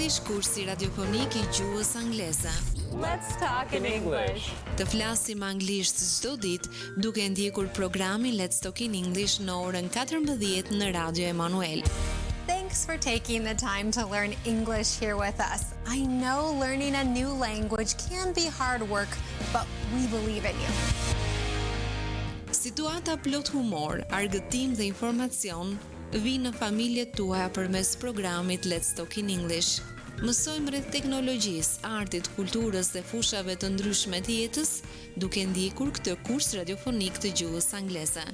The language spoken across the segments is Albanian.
English, kursi radiofonik i gjuhës angleze. Let's talk in English. Të flasim anglisht çdo ditë duke ndjekur programin Let's Talk in English në orën 14 në Radio Emanuel. Thanks for taking the time to learn English here with us. I know learning a new language can be hard work, but we believe in you. Situata plot humor, argëtim dhe informacion vijnë në familjet tuaja përmes programit Let's Talk in English. Mësojmë rreth teknologjisë, artit, kulturës dhe fushave të ndryshme të jetës, duke ndjekur këtë kurs radiofonik të gjuhës angleze.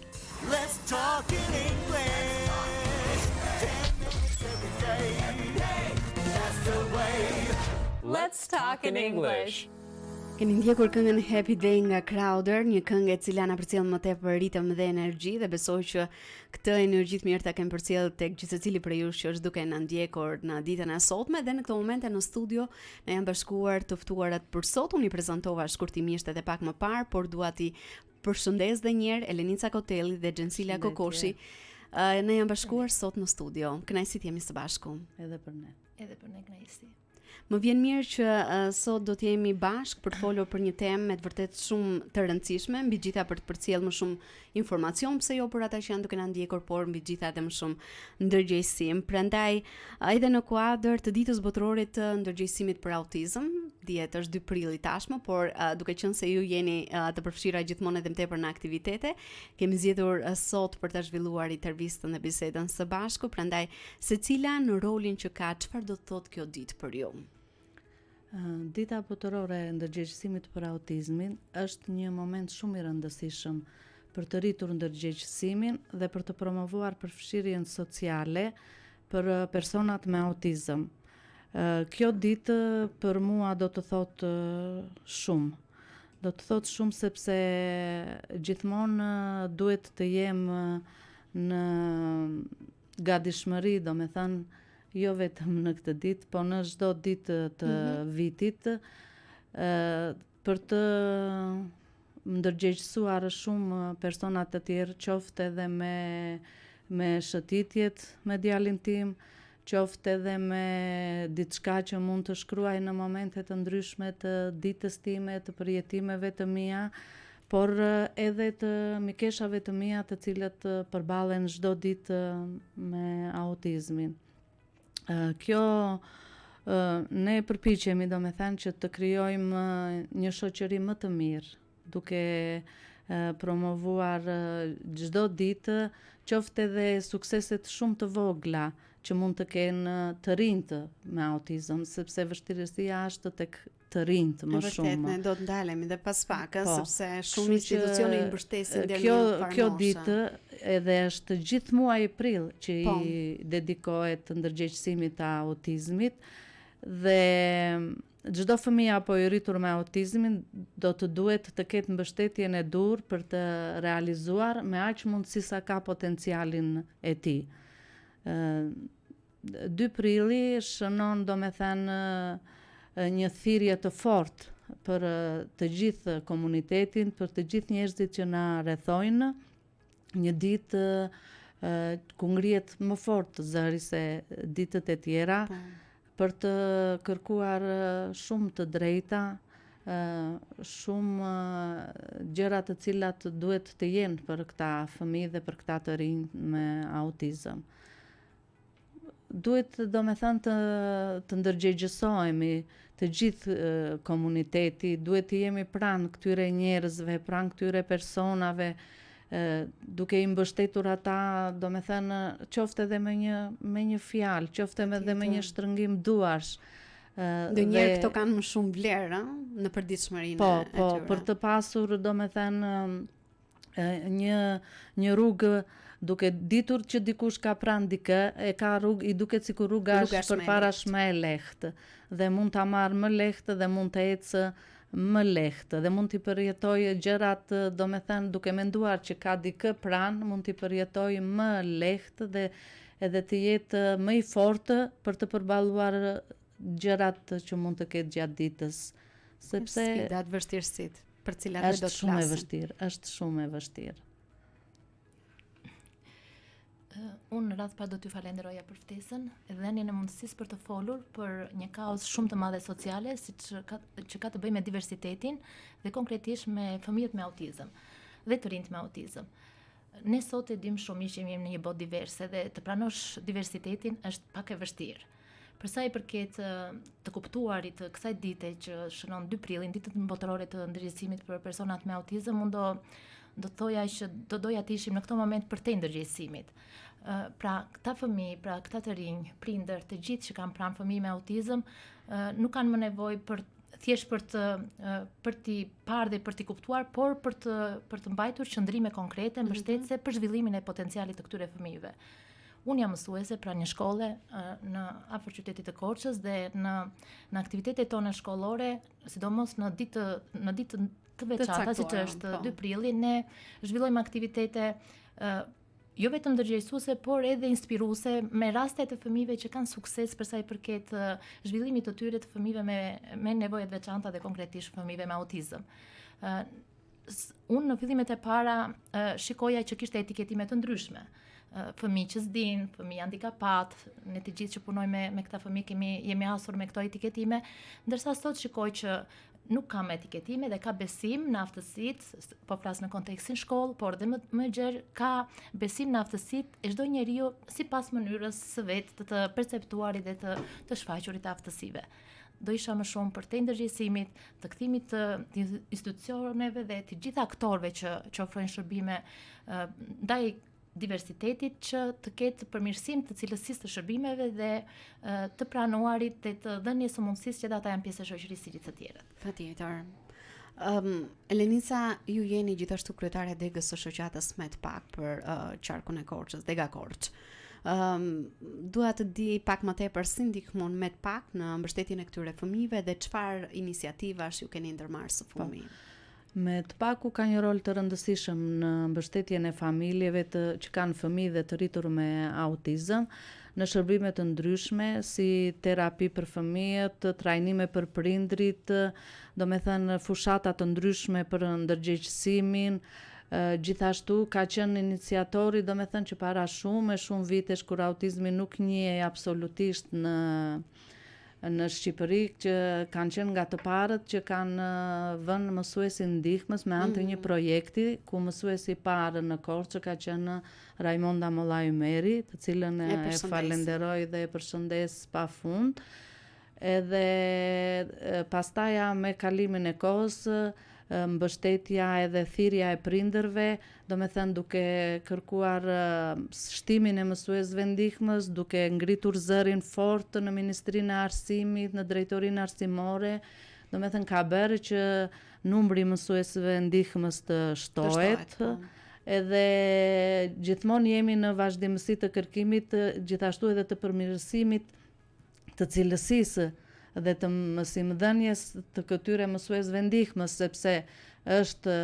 Let's talk in English. 10 minutes every day. That's the way. Let's talk in English. Keni ndjekur këngën Happy Day nga Crowder, një këngë e cila na përcjell më tepër ritëm dhe energji dhe besoj që këtë energji të mirë ta kem përcjell tek gjithsecili prej jush që është duke na ndjekur në ditën e sotme dhe në këto momente në studio na janë bashkuar të ftuarat për sot. Unë i prezantova shkurtimisht edhe pak më parë, por dua t'i përshëndes edhe një herë Elenica Kotelli dhe Xhensila Kokoshi. Uh, na janë bashkuar sot në studio. Kënaqësi të jemi së bashku. Edhe për ne. Edhe për ne kënaqësi. Më vjen mirë që uh, sot do të jemi bashkë për të folur për një temë me të vërtetë shumë të rëndësishme, mbi të gjitha për të përcjellë më shumë informacion, pse jo për ata që janë duke na ndjekur, por mbi të gjitha edhe më shumë ndërgjegjësim. Prandaj, edhe në kuadër të ditës botërore të ndërgjegjësimit për autizëm, dihet është 2 prilli tashmë, por uh, duke qenë se ju jeni uh, të përfshira gjithmonë edhe më tepër në aktivitete, kemi zgjedhur uh, sot për ta zhvilluar intervistën dhe bisedën së bashku, prandaj Secila në rolin që ka, çfarë do të thotë kjo ditë për ju? Dita Botërore e Ndërgjegjësimit për Autizmin është një moment shumë i rëndësishëm për të rritur ndërgjegjësimin dhe për të promovuar përfshirjen sociale për personat me autizëm. Kjo ditë për mua do të thotë shumë. Do të thotë shumë sepse gjithmonë duhet të jem në gatishmëri, domethënë, jo vetëm në këtë ditë, po në çdo ditë të mm -hmm. vitit, ë për të ndërgjegjësuar shumë persona të tjerë, qoftë edhe me me shëtitjet me djalin tim, qoftë edhe me diçka që mund të shkruaj në momente të ndryshme të ditës time, të përjetimeve të mia, por edhe të mikeshave të mia të cilët përballen çdo ditë me autizmin. Kjo ne përpiqemi, domethënë, që të krijojmë një shoqëri më të mirë, duke promovuar çdo ditë, qoftë edhe sukseset shumë të vogla që mund të kenë të rinjtë me autizëm, sepse vështirësia është tek të rinjtë më shumë. Vërtet, ne do të ndalemi dhe pas pak, po, sepse shumë institucione i mbështesin deri në një Kjo ditë edhe është gjithë muaji prill që po. i dedikohet ndërgjegjësimit të autizmit dhe çdo fëmijë apo i rritur me autizmin do të duhet të ketë mbështetjen e duhur për të realizuar me aq mundësi sa ka potencialin e tij. Ë 2 prilli shënon domethënë një thirrje të fortë për të gjithë komunitetin, për të gjithë njerëzit që na rrethojnë, një ditë ku ngrihet më fort zëri se ditët e tjera po. për të kërkuar shumë të drejta, shumë gjëra të cilat duhet të jenë për këta fëmijë dhe për këta të rinj me autizëm. Duhet domethënë të, të ndërgjegjësohemi të gjithë komuniteti, duhet të jemi pranë këtyre njerëzve, pranë këtyre personave, duke i mbështetur ata, domethënë, qoftë edhe me një, me një fjalë, qoftë edhe me një shtrëngim duarsh. Ndonjëherë këto kanë më shumë vlerë, në përditshmërinë po, e po, tyre. Po, për të pasur, domethënë, një një rrugë duke ditur që dikush ka pranë dikë, e ka rrugë, i duket sikur rruga është përpara është më e lehtë dhe mund ta marrë më lehtë dhe mund të ecë më lehtë dhe mund t'i përjetojë gjërat, domethënë duke menduar që ka dikë pranë, mund t'i përjetojë më lehtë dhe edhe të jetë më i fortë për të përballuar gjërat që mund të ketë gjatë ditës. Sepse sfidat, vështirësitë për të cilat ne do të flasim. Është shumë e vështirë, është shumë e vështirë. Unë në radhë parë do t'ju falenderoja për ftesën dhe dhënien e mundësisë për të folur për një kauzë shumë të madhe sociale, siç ka, që ka të bëjë me diversitetin dhe konkretisht me fëmijët me autizëm dhe të rinjtë me autizëm. Ne sot e dimë shumë mirë që jemi në një botë diverse dhe të pranosh diversitetin është pak e vështirë. Për sa i përket të kuptuarit të kësaj dite që shënon 2 prillin, ditën botërore të ndërgjegjësimit për personat me autizëm, unë do do thoja që do doja të ishim në këtë moment përtej ndërgjegjësimit. Pra, këta fëmijë, pra këta të rinj, prindër, të gjithë që kanë pranë fëmijë me autizëm, nuk kanë më nevojë për thjesht për të për t'i parë dhe për t'i kuptuar, por për të për të mbajtur qëndrime konkrete mhm. mbështetëse për zhvillimin e potencialit të këtyre fëmijëve. Unë jam mësuese pranë një shkolle në afër qytetit të Korçës dhe në në aktivitetet tona shkollore, sidomos në ditë në ditë të veçanta siç është 2 po. prilli, ne zhvillojmë aktivitete jo vetëm ndërgjegjësuese, por edhe inspiruese me raste të fëmijëve që kanë sukses për sa i përket zhvillimit të tyre të fëmijëve me me nevoja të veçanta dhe konkretisht fëmijëve me autizëm. Ë unë në fillimet e para shikoja që kishte etiketime të ndryshme. Fëmijë që s'din, fëmijë handikapat, ne të gjithë që punojmë me me këta fëmijë kemi jemi hasur me këto etiketime, ndërsa sot shikoj që nuk ka më etiketime dhe ka besim në aftësitë, po flas në kontekstin shkollë, por dhe më, më gjerë ka besim në aftësitë e çdo njeriu sipas mënyrës së vet të të perceptuarit dhe të të shfaqurit të aftësive. Do isha më shumë përtej ndërgjegjësimit, të kthimit të, të institucioneve dhe të gjithë aktorëve që që ofrojnë shërbime ndaj diversitetit që të ketë përmirësim të cilësisë të shërbimeve dhe të pranuarit dhe të dhënies së mundësisë që edhe ata janë pjesë e shoqërisë si gjithë të tjerët. Patjetër. Um, Elenica, ju jeni gjithashtu kryetare e degës së shoqatës MEDPAK për uh, qarkun e Korçës, dega Korçë. Um, dua të di pak më tepër si ndihmon MEDPAK në mbështetjen e këtyre fëmijëve dhe çfarë iniciativash ju keni ndërmarrë së po. fundmi. Po. MEDPAK-u ka një rol të rëndësishëm në mbështetjen e familjeve të që kanë fëmijë dhe të rritur me autizëm, në shërbime të ndryshme, si terapi për fëmijët, trajnime për prindërit, domethënë fushata të ndryshme për ndërgjegjësimin, gjithashtu ka qenë iniciatori, domethënë që para shumë e shumë vitesh kur autizmi nuk njihej absolutisht në në Shqipëri që kanë qenë nga të parët që kanë vënë mësuesin ndihmës me anë të një mm. projekti ku mësuesi i parë në Korçë ka qenë Rajmonda Mollaj Ymeri, të cilën e, e falenderoj dhe e përshëndes pa fund. Edhe pastaja me kalimin e kohës mbështetja edhe thirrja e prindërve, domethënë duke kërkuar shtimin e mësuesve ndihmës, duke ngritur zërin fort në Ministrinë e Arsimit, në Drejtorinë Arsimore, domethënë ka bërë që numri i mësuesve ndihmës të shtohet. Po. Edhe gjithmonë jemi në vazhdimësi të kërkimit, gjithashtu edhe të përmirësimit të cilësisë dhe të mësimdhënies të këtyre mësuesve ndihmës, sepse është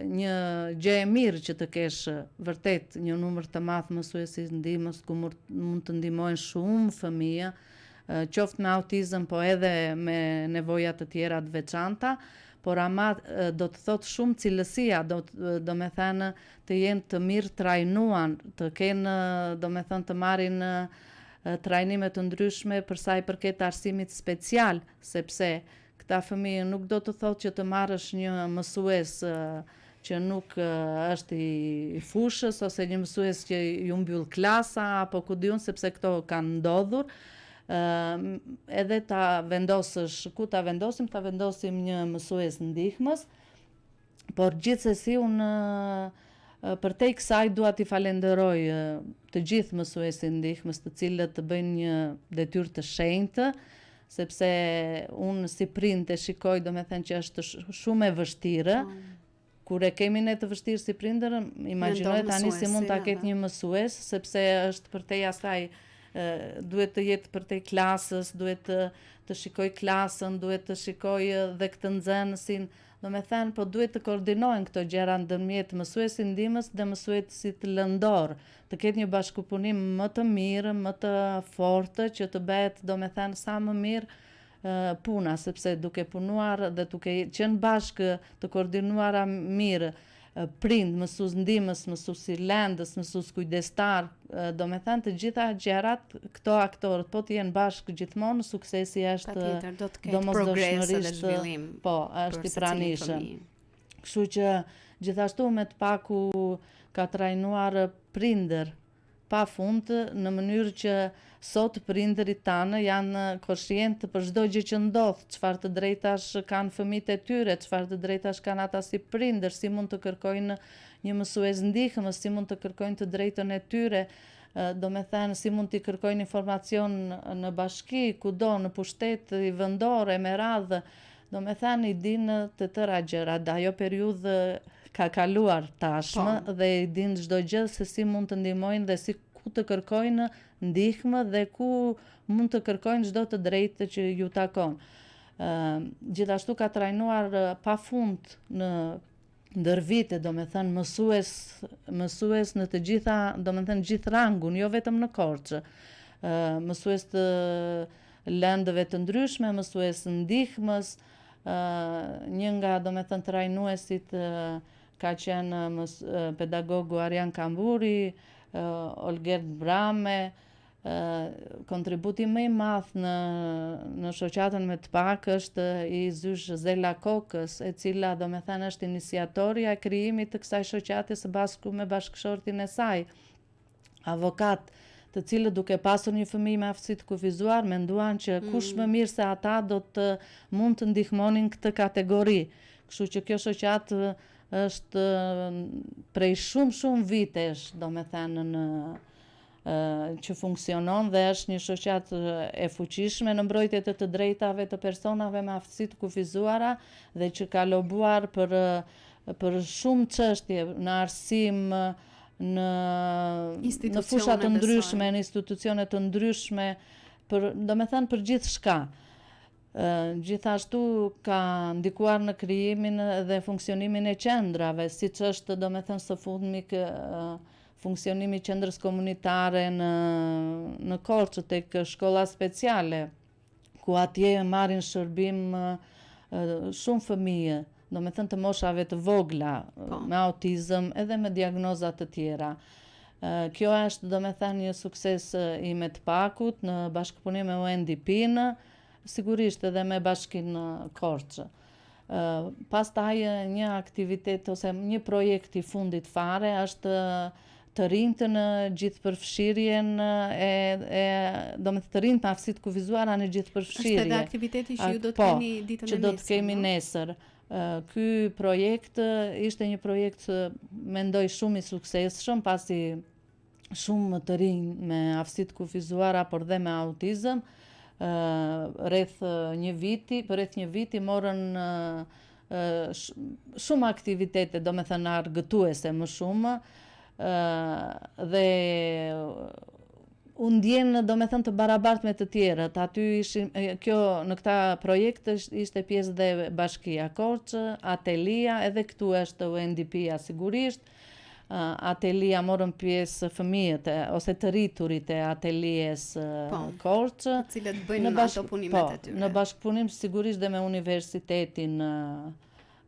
një gjë e mirë që të kesh vërtet një numër të madh mësuesish ndihmës ku mund të ndihmojnë shumë fëmijë, qoftë me autizëm, po edhe me nevoja të tjera të veçanta, por ama do të thotë shumë cilësia, do domethënë të jenë të mirë trajnuan, të kenë domethënë të marrin trajnime të ndryshme për sa i përket arsimit special, sepse këta fëmijë nuk do të thotë që të marrësh një mësues që nuk është i fushës ose një mësues që ju mbyll klasa apo ku di unë sepse këto kanë ndodhur, edhe ta vendosësh ku ta vendosim, ta vendosim një mësues ndihmës, Por gjithsesi unë përtej kësaj dua t'i falenderoj të gjithë mësuesit ndihmës të cilët bëjnë një detyrë të shenjtë, sepse unë si prind e shikoj domethënë që është shumë e vështirë. Po. Kur e kemi ne të vështirë si prindër, imagjinoje tani si mund ta ketë një mësues, sepse është përtej asaj duhet të jetë përtej klasës, duhet të, të shikojë klasën, duhet të shikojë dhe këtë nxënësin, Domethënë, po duhet të koordinohen këto gjëra ndërmjet mësuesit ndihmës dhe mësuesit lëndor, të ketë një bashkëpunim më të mirë, më të fortë që të bëhet, domethënë, sa më mirë puna, sepse duke punuar dhe duke qenë bashkë të koordinuara mirë. prind, mësues ndihmës, mësues i lëndës, mësues kujdestar, domethënë të gjitha gjërat, këto aktorët po të jenë bashkë gjithmonë, suksesi është Patjetër, do të ketë progres dhe zhvillim. Po, është i pranishëm. Kështu që gjithashtu MEDPAK-u ka trajnuar prindër pa fund në mënyrë që sot prindërit tanë janë koshientë për çdo gjë që ndodh, çfarë të drejtash kanë fëmijët e tyre, çfarë të drejtash kanë ata si prindër, si mund të kërkojnë një mësues ndihmës, si mund të kërkojnë të drejtën e tyre, domethënë si mund t'i kërkojnë informacion në bashki, kudo, në pushtet vendor e me radhë, Domethënë i dinë të tëra gjërat, ajo periudhë ka kaluar tashmë po. dhe i dinë çdo gjë se si mund të ndihmojnë dhe si ku të kërkojnë ndihmë dhe ku mund të kërkojnë çdo të drejtë që ju takon. Ë gjithashtu ka trajnuar pafund në ndër vite, domethënë mësues, mësues në të gjitha, domethënë gjithë rangun, jo vetëm në Korçë. Ë mësues të lëndëve të ndryshme, mësues ndihmës, ë një nga domethënë trajnuesit ka qenë mës, pedagogu Arjan Kamburi, Olgert Brame, Kontributi më i madh në në shoqatën MEDPAK është i zysh Zela Kokës, e cila domethënë është iniciatorja e krijimit të kësaj shoqate së bashku me bashkëshortin e saj, avokat, të cilët duke pasur një fëmijë me aftësi të kufizuar menduan që kush mm. më mirë se ata do të mund të ndihmonin këtë kategori. Kështu që kjo shoqatë është prej shumë shumë vitesh, domethënë në që funksionon dhe është një shoqatë e fuqishme në mbrojtje të të drejtave të personave me aftësi të kufizuara dhe që ka lobuar për për shumë çështje në arsim, në në fusha të ndryshme, në institucione të ndryshme, për, domethënë për gjithçka. Gjithashtu ka ndikuar në krijimin dhe funksionimin e qendrave, siç është domethënë së fundmi funksionimi i qendrës komunitare në në Korçë tek shkolla speciale, ku atje marrin shërbim shumë fëmijë, domethënë të moshave të vogla, po. me autizëm edhe me diagnoza të tjera. Kjo është domethënë një sukses i MEDPAK-ut në bashkëpunim me UNDP-në, sigurisht edhe me Bashkinë Korçë. Pastaj një aktivitet ose një projekt i fundit fare është të rinjtë në gjithëpërfshirjen e, e domethënë të rinjtë me aftësi të kufizuara në gjithëpërfshirje. Është edhe aktiviteti që ju do të po, keni ditën e nesërme. Që do të kemi nesër. Ky projekt ishte një projekt mendoj shumë i suksesshëm pasi shumë të rinj me aftësi të kufizuara, por dhe me autizëm, rreth një viti, për rreth një viti morën shumë aktivitete, domethënë argëtuese më shumë, dhe u ndjenë domethënë të barabartë me të tjerët. Aty ishin kjo në këta projekt ishte pjesë dhe Bashkia Korçë, Atelia, edhe këtu është UNDP-ja sigurisht. Atelia morën pjesë fëmijët e, ose të rriturit e atelies po, Korçë, të cilët bëjnë në ato punimet po, e tyre. Në bashkëpunim sigurisht dhe me Universitetin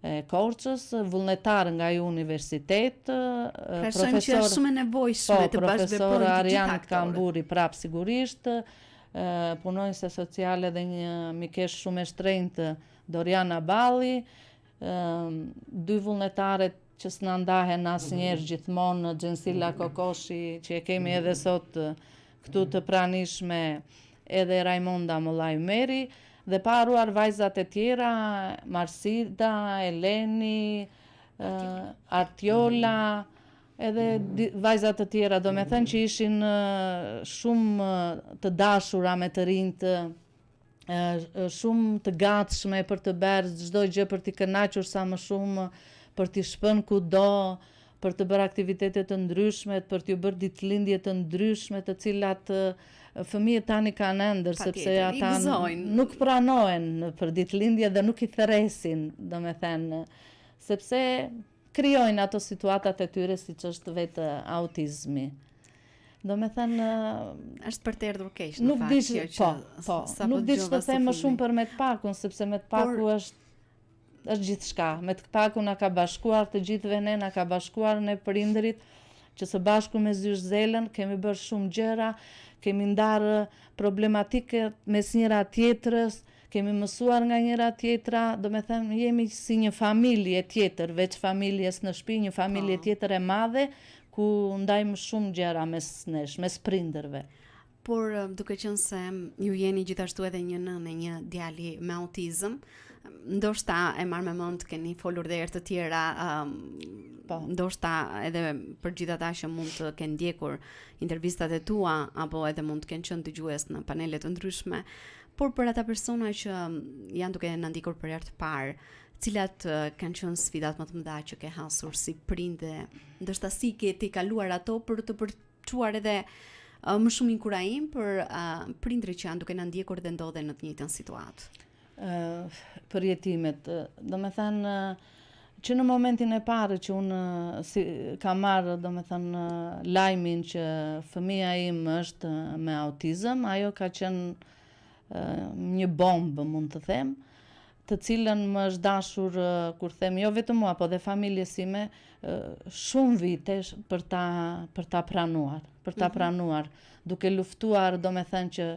e Korçës, vullnetar nga ai universitet, pra, profesor që është shumë e nevojshme po, të bashkëveprojnë të gjithë aktorët. Arjan Kamburi prap sigurisht, punonjëse sociale dhe një mikeshë shumë e shtrenjtë Doriana Balli, dy vullnetaret që s'na ndahen asnjëherë gjithmonë Xhensila Kokoshi që e kemi edhe sot këtu të pranishme edhe Rajmonda Mollaj Meri dhe pa harruar vajzat e tjera Marsida, Eleni, Artiola, edhe vajza të tjera, domethënë që ishin shumë të dashura me të rinjtë shumë të gatshme për të bërë çdo gjë për t'i kënaqur sa më shumë, për t'i shpënë kudo, për të bërë aktivitete të ndryshme, për t'ju bërë ditëlindje të ndryshme, të cilat fëmijët tani kanë ëndërr sepse ata nuk pranohen për ditëlindje dhe nuk i thërresin, domethënë, sepse krijojnë ato situatat e tyre siç është vetë autizmi. Domethënë është për të erdhur keq në nuk fakt di kjo që po, po, nuk di ç'të them më shumë për MEDPAK-un sepse MEDPAK-u është. Është gjithçka. MEDPAK-u na ka bashkuar të gjithëve ne, na ka bashkuar ne prindërit, që së bashku me zysh Zelën kemi bërë shumë gjëra, kemi ndarë problematikat mes njëra tjetrës, kemi mësuar nga njëra tjetra, domethënë jemi si një familje tjetër, veç familjes në shtëpi, një familje po. tjetër e madhe ku ndajmë shumë gjëra mes nesh, mes prindërve. Por duke qenë se ju jeni gjithashtu edhe një nënë e një djali me autizëm, ndoshta e marr me mend keni folur dhe herë të tjera, um, po. ndoshta edhe për gjithë ata që mund të kenë ndjekur intervistat e tua apo edhe mund të kenë qenë dëgjues në panele të ndryshme, por për ata persona që janë duke na ndjekur për herë të parë, cilat kanë qenë sfidat më të mëdha që ke hasur si prind dhe ndoshta si ke ti kaluar ato për të çuar edhe uh, më shumë inkurajim për uh, prindërit që janë duke na ndjekur dhe ndodhen në të njëjtën situatë. Uh, përjetimet, domethënë, që në momentin e parë që unë si, kam marrë, domethënë, lajmin që fëmija im është me autizëm, ajo ka qenë një bombë, mund të them, të cilën më është dashur, kur them jo vetëm mua, po dhe familjes sime, shumë vite për ta për ta pranuar, për ta mm -hmm. pranuar, duke luftuar, domethënë që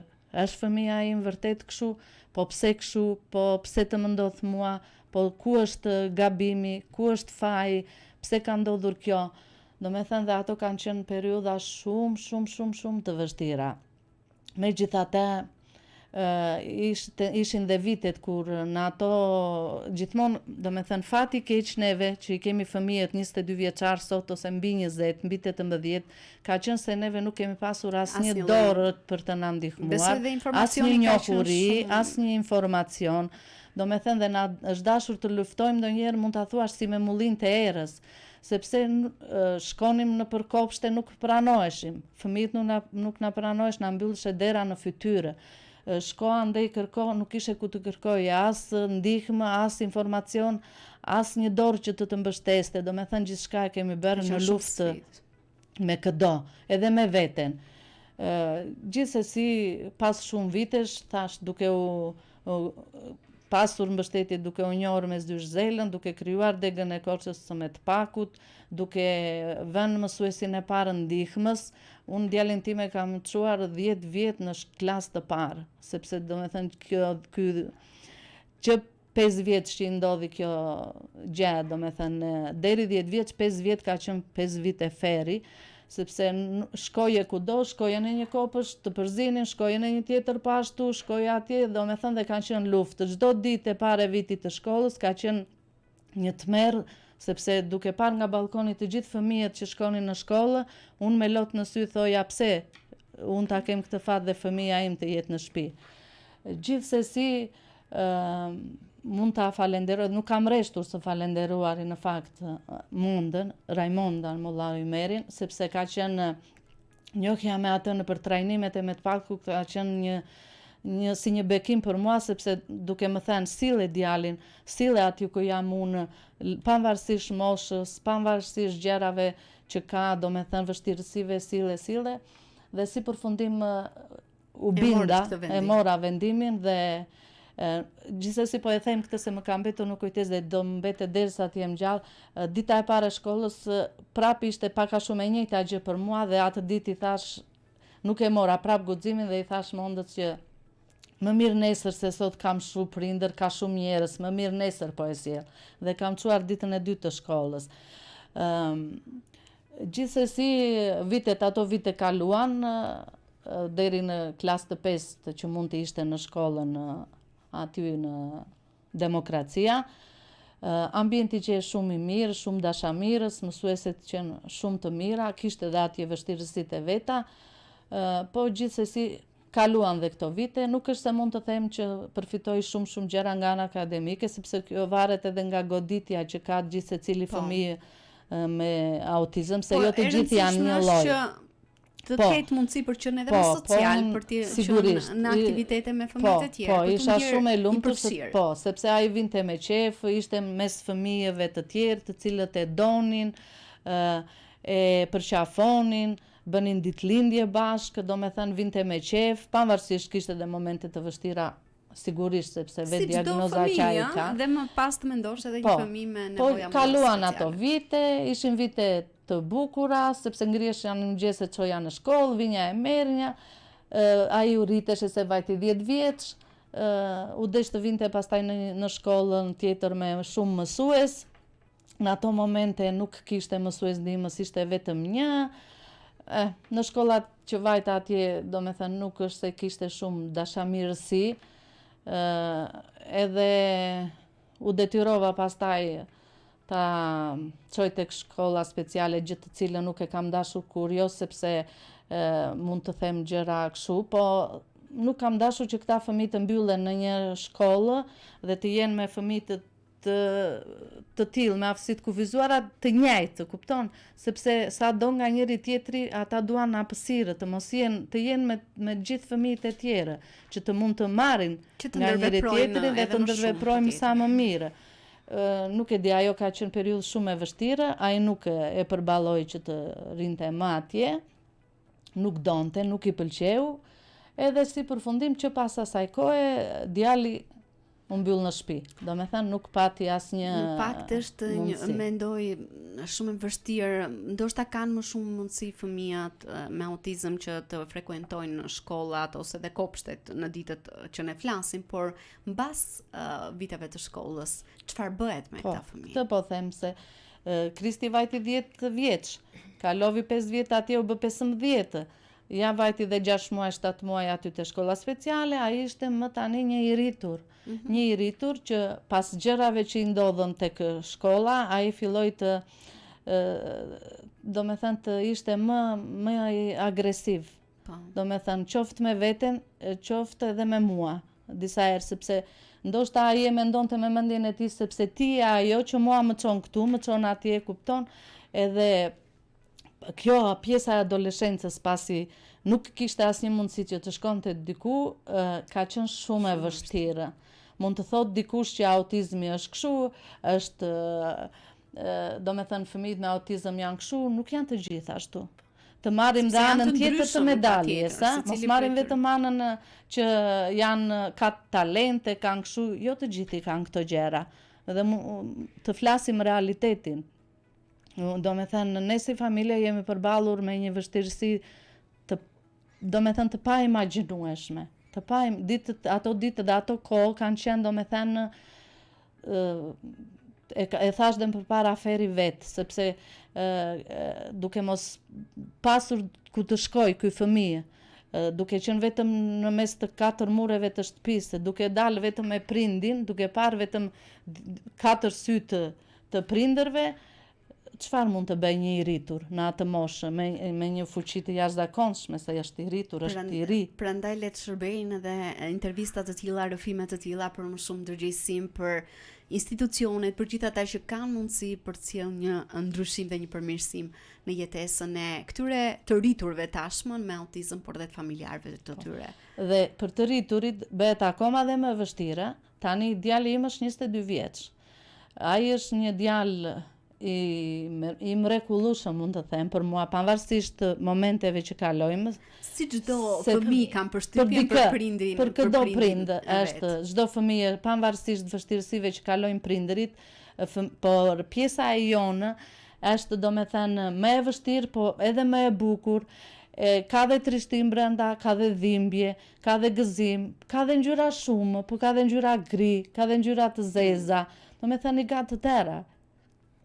është fëmija im vërtet kështu, po pse kështu, po pse të më ndodh mua, po ku është gabimi, ku është faji, pse ka ndodhur kjo. Domethënë dhe ato kanë qenë periudha shumë, shumë, shumë, shumë të vështira. Megjithatë, ishte, ishin dhe vitet kur në ato gjithmonë, domethënë fati i keq neve që i kemi fëmijët 22 vjeçar sot ose mbi 20, mbi 18, ka qenë se neve nuk kemi pasur asnjë dorë për të na ndihmuar, asnjë njohuri, shumë... asnjë informacion. Domethënë dhe na është dashur të luftojmë ndonjëherë mund ta thuash si me mullinjtë e erës. sepse shkonim nëpër kopshte nuk pranoheshim, fëmijët nuk na nuk na pranohesh, na mbylleshe dera në fytyrë. Shko andej kërko, nuk kishe ku të kërkoje as ndihmë, as informacion, as një dorë që të të mbështeste, domethënë gjithçka e kemi bërë në luftë me këdo, edhe me veten. Gjithsesi, pas shumë vitesh, thash duke u, u pasur mbështetje duke u njohur me Zysh Zelën, duke krijuar degën e Korçës së MEDPAK-ut, duke vënë mësuesin e parë ndihmës, unë djalin tim e kam çuar 10 vjet në klasë të parë, sepse domethënë kjo ky që 5 vjeç që i ndodhi kjo gjë, domethënë deri 10 vjeç, 5 vjet ka qenë 5 vite ferri, sepse shkoje kudo, shkoje në një kopësht, të përzinin, shkoje në një tjetër po ashtu, shkoje atje, domethënë dhe kanë qenë luftë. Çdo ditë e parë e vitit të shkollës ka qenë një tmerr, sepse duke parë nga ballkoni të gjithë fëmijët që shkonin në shkollë, unë me lot në sy thoja pse unë ta kem këtë fat dhe fëmija im të jetë në shtëpi. Gjithsesi, mund ta falenderoj, nuk kam reshtur së falenderuari në fakt Mondën, Rajmonda Molla Ymerin, sepse ka qenë njohja me atë nëpër trajnimet e MEDPAK-ut ka qenë një një si një bekim për mua sepse duke më thënë sille djalin, sille aty ku jam unë, pavarësisht moshës, pavarësisht gjërave që ka, domethënë vështirësive sille sille dhe si përfundim u binda, e mora vendimin dhe e, gjithsesi po e them këtë se më ka mbetur në kujtesë dhe do më mbetet derisa të jem gjallë. Dita e parë e shkollës prapë ishte pak a shumë e njëjta gjë për mua dhe atë ditë i thash nuk e mora prapë guximin dhe i thash Mondës që më mirë nesër se sot kam shumë prindër, ka shumë njerëz, më mirë nesër po e sjell. Dhe kam çuar ditën e dytë të shkollës. Ëm gjithsesi vitet ato vite kaluan deri në klasë të pestë që mund të ishte në shkollën aty në Demokracia. Ambienti qe shumë i mirë, shumë dashamirës, mësueset qenë shumë të mira, kishte dhe atje vështirësitë e veta, po gjithsesi kaluan dhe këto vite, nuk është se mund të them që përfitoi shumë shumë gjëra nga ana akademike, sepse kjo varet edhe nga goditja që ka gjithsecili po. fëmijë me autizëm, se po, jo të gjithë janë një lloj. të po, ketë mundësi për të qenë edhe po, më po, social, po, për të qenë në aktivitete me fëmijët po, e tjerë, po, për isha shumë e lumtur se, po, sepse ai vinte me qejf, ishte mes fëmijëve të tjerë, të cilët e donin, e përqafonin, bënin ditëlindje bashkë, domethënë vinte me qejf, pavarësisht kishte dhe momente të vështira. Sigurisht sepse vetë diagnoza që ai ka. Dhe më pas të mendosh edhe një po, fëmijë me po, nevoja po, kaluan ato vite, ishin vite të bukura, sepse ngrihesha në mëngjes e çoja në shkollë, vinja e merrnja, ai u rriteshe se vajti 10 vjeç, u desh të vinte pastaj në, në shkollën tjetër me shumë mësues, Në ato momente nuk kishte mësues ndihmës, ishte vetëm një. Eh, në shkollat që vajta atje, domethënë, nuk është se kishte shumë dashamirësi, eh, edhe u detyrova pastaj ta çoj tek shkolla speciale, gjë të cilën nuk e kam dashur kurrë, jo sepse e, mund të them gjëra kështu, po nuk kam dashur që këta fëmijë të mbyllen në një shkollë dhe të jenë me fëmijë të të të tillë me aftësi të kufizuara të njëjtë, kupton? Sepse sa do nga njëri tjetri, ata duan hapësirë, të mos jenë, të jenë me me gjithë fëmijët e tjerë, që të mund të marrin që të nga njëri tjetri dhe të ndërveprojmë sa më mirë. Ë nuk e di, ajo ka qenë periudhë shumë e vështirë, ai nuk e përballoi që të rrinte më atje. Nuk donte, nuk i pëlqeu, edhe si përfundim që pas asaj kohe djali u mbyll në shtëpi. Domethënë nuk pati asnjë Në fakt është një mendoj shumë e vështirë, ndoshta kanë më shumë mundësi fëmijët me autizëm që të frekuentojnë shkollat ose dhe kopshtet në ditët që ne flasim, por mbas uh, viteve të shkollës, çfarë bëhet me po, këta fëmijë? Këtë po them se Kristi vajti 10 vjeç, kalovi 5 vjet atje u bë 15. Ja vajti dhe 6 muaj, 7 muaj aty te shkolla speciale, ai ishte më tani një i rritur. Mm -hmm. Një i rritur që pas gjërave që i ndodhën tek shkolla, ai filloi të domethënë të ishte më më agresiv. Po. Domethënë qoftë me veten, qoftë edhe me mua disa herë sepse ndoshta ai e mendonte me mendjen e tij sepse ti je ajo që mua më çon këtu, më çon atje, kupton? Edhe kjo pjesa e adoleshencës pasi nuk kishte asnjë mundësi që të shkonte diku, ka qenë shumë e vështirë. Mund të thotë dikush që autizmi është kështu, është domethënë fëmijët me autizëm janë kështu, nuk janë të gjithë ashtu. Të marrim dhe anën tjetër të medaljes, a? Mos marrim vetëm anën që janë ka talente, kanë kështu, jo të gjithë i kanë këto gjëra. Dhe të flasim realitetin. Domethënë, ne si familje jemi përballur me një vështirësi të, domethënë, të paimagjinueshme. Të pa, ditët, ato ditë dhe ato kohë kanë qenë, domethënë, e, e thashë dhe më përpara ferri vetë, sepse e, e, duke mos pasur ku të shkojë ky fëmijë, duke qenë vetëm në mes të katër mureve të shtëpisë, duke dalë vetëm me prindin, duke parë vetëm katër sytë të prindërve, çfarë mund të bëjë një i rritur në atë moshë me me një fuqi të jashtëzakonshme se është i rritur, është i ri. Prandaj le të shërbejnë edhe intervista të tilla, rrëfime të tilla për më shumë ndërgjegjësim për institucionet, për gjithë ata që kanë mundësi për të sjellë një ndryshim dhe një përmirësim në jetesën e këtyre të rriturve tashmë me autizëm, por dhe të familjarëve të po. tyre. Dhe për të rriturit bëhet akoma dhe më e vështirë, Tani djali im është 22 vjeç. Ai është një djalë i i mrekullueshëm mund të them për mua pavarësisht momenteve që kalojmë. Si çdo fëmijë kam përshtypjen për, për prindin, për këdo prind është çdo fëmijë pavarësisht vështirësive që kalojnë prindërit, por pjesa e jonë është domethënë më e vështirë, po edhe më e bukur. E, ka dhe trishtim brenda, ka dhe dhimbje, Ka dhe gëzim, ka dhe ngjyra shumë, po ka dhe ngjyra gri, ka dhe ngjyra të zeza, domethënë i ka të tëra.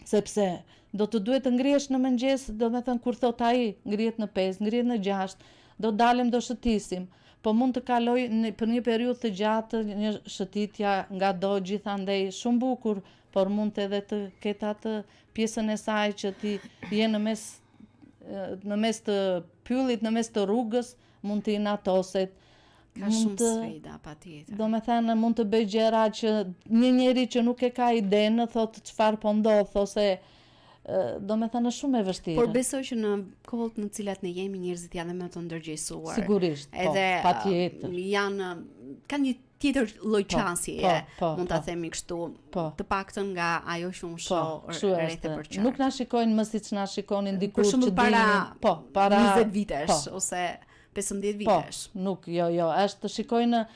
Sepse do të duhet të ngrihesh në mëngjes, domethënë kur thotë ai, ngrihet në 5, ngrihet në 6, do dalim, do shëtisim, po mund të kalojë në, për një periudhë të gjatë një shëtitja nga do gjithandej shumë bukur, por mund edhe të ketë atë pjesën e saj që ti je në mes në mes të pyllit, në mes të rrugës, mund të inatoset, Ka shumë të, sfida, patjetër. Domethënë, mund të bëjë gjëra që një njeri që nuk e ka idenë, thotë çfarë po ndodh, ose domethënë është shumë e vështirë. Por besoj që në kohët në cilat ne jemi njerëzit janë më të ndërgjegjësuar. Sigurisht, po, edhe patjetër. Janë kanë një tjetër lloj po, qasjeje, po, po, mund ta po. themi kështu, po. të paktën nga ajo që unë po, shoh rreth e përqark. Nuk na shikojnë më siç na shikonin dikur që para dilnin, po, para 20 vitesh po. ose 15 po, vitesh. Po, nuk, jo, jo, është të shikojnë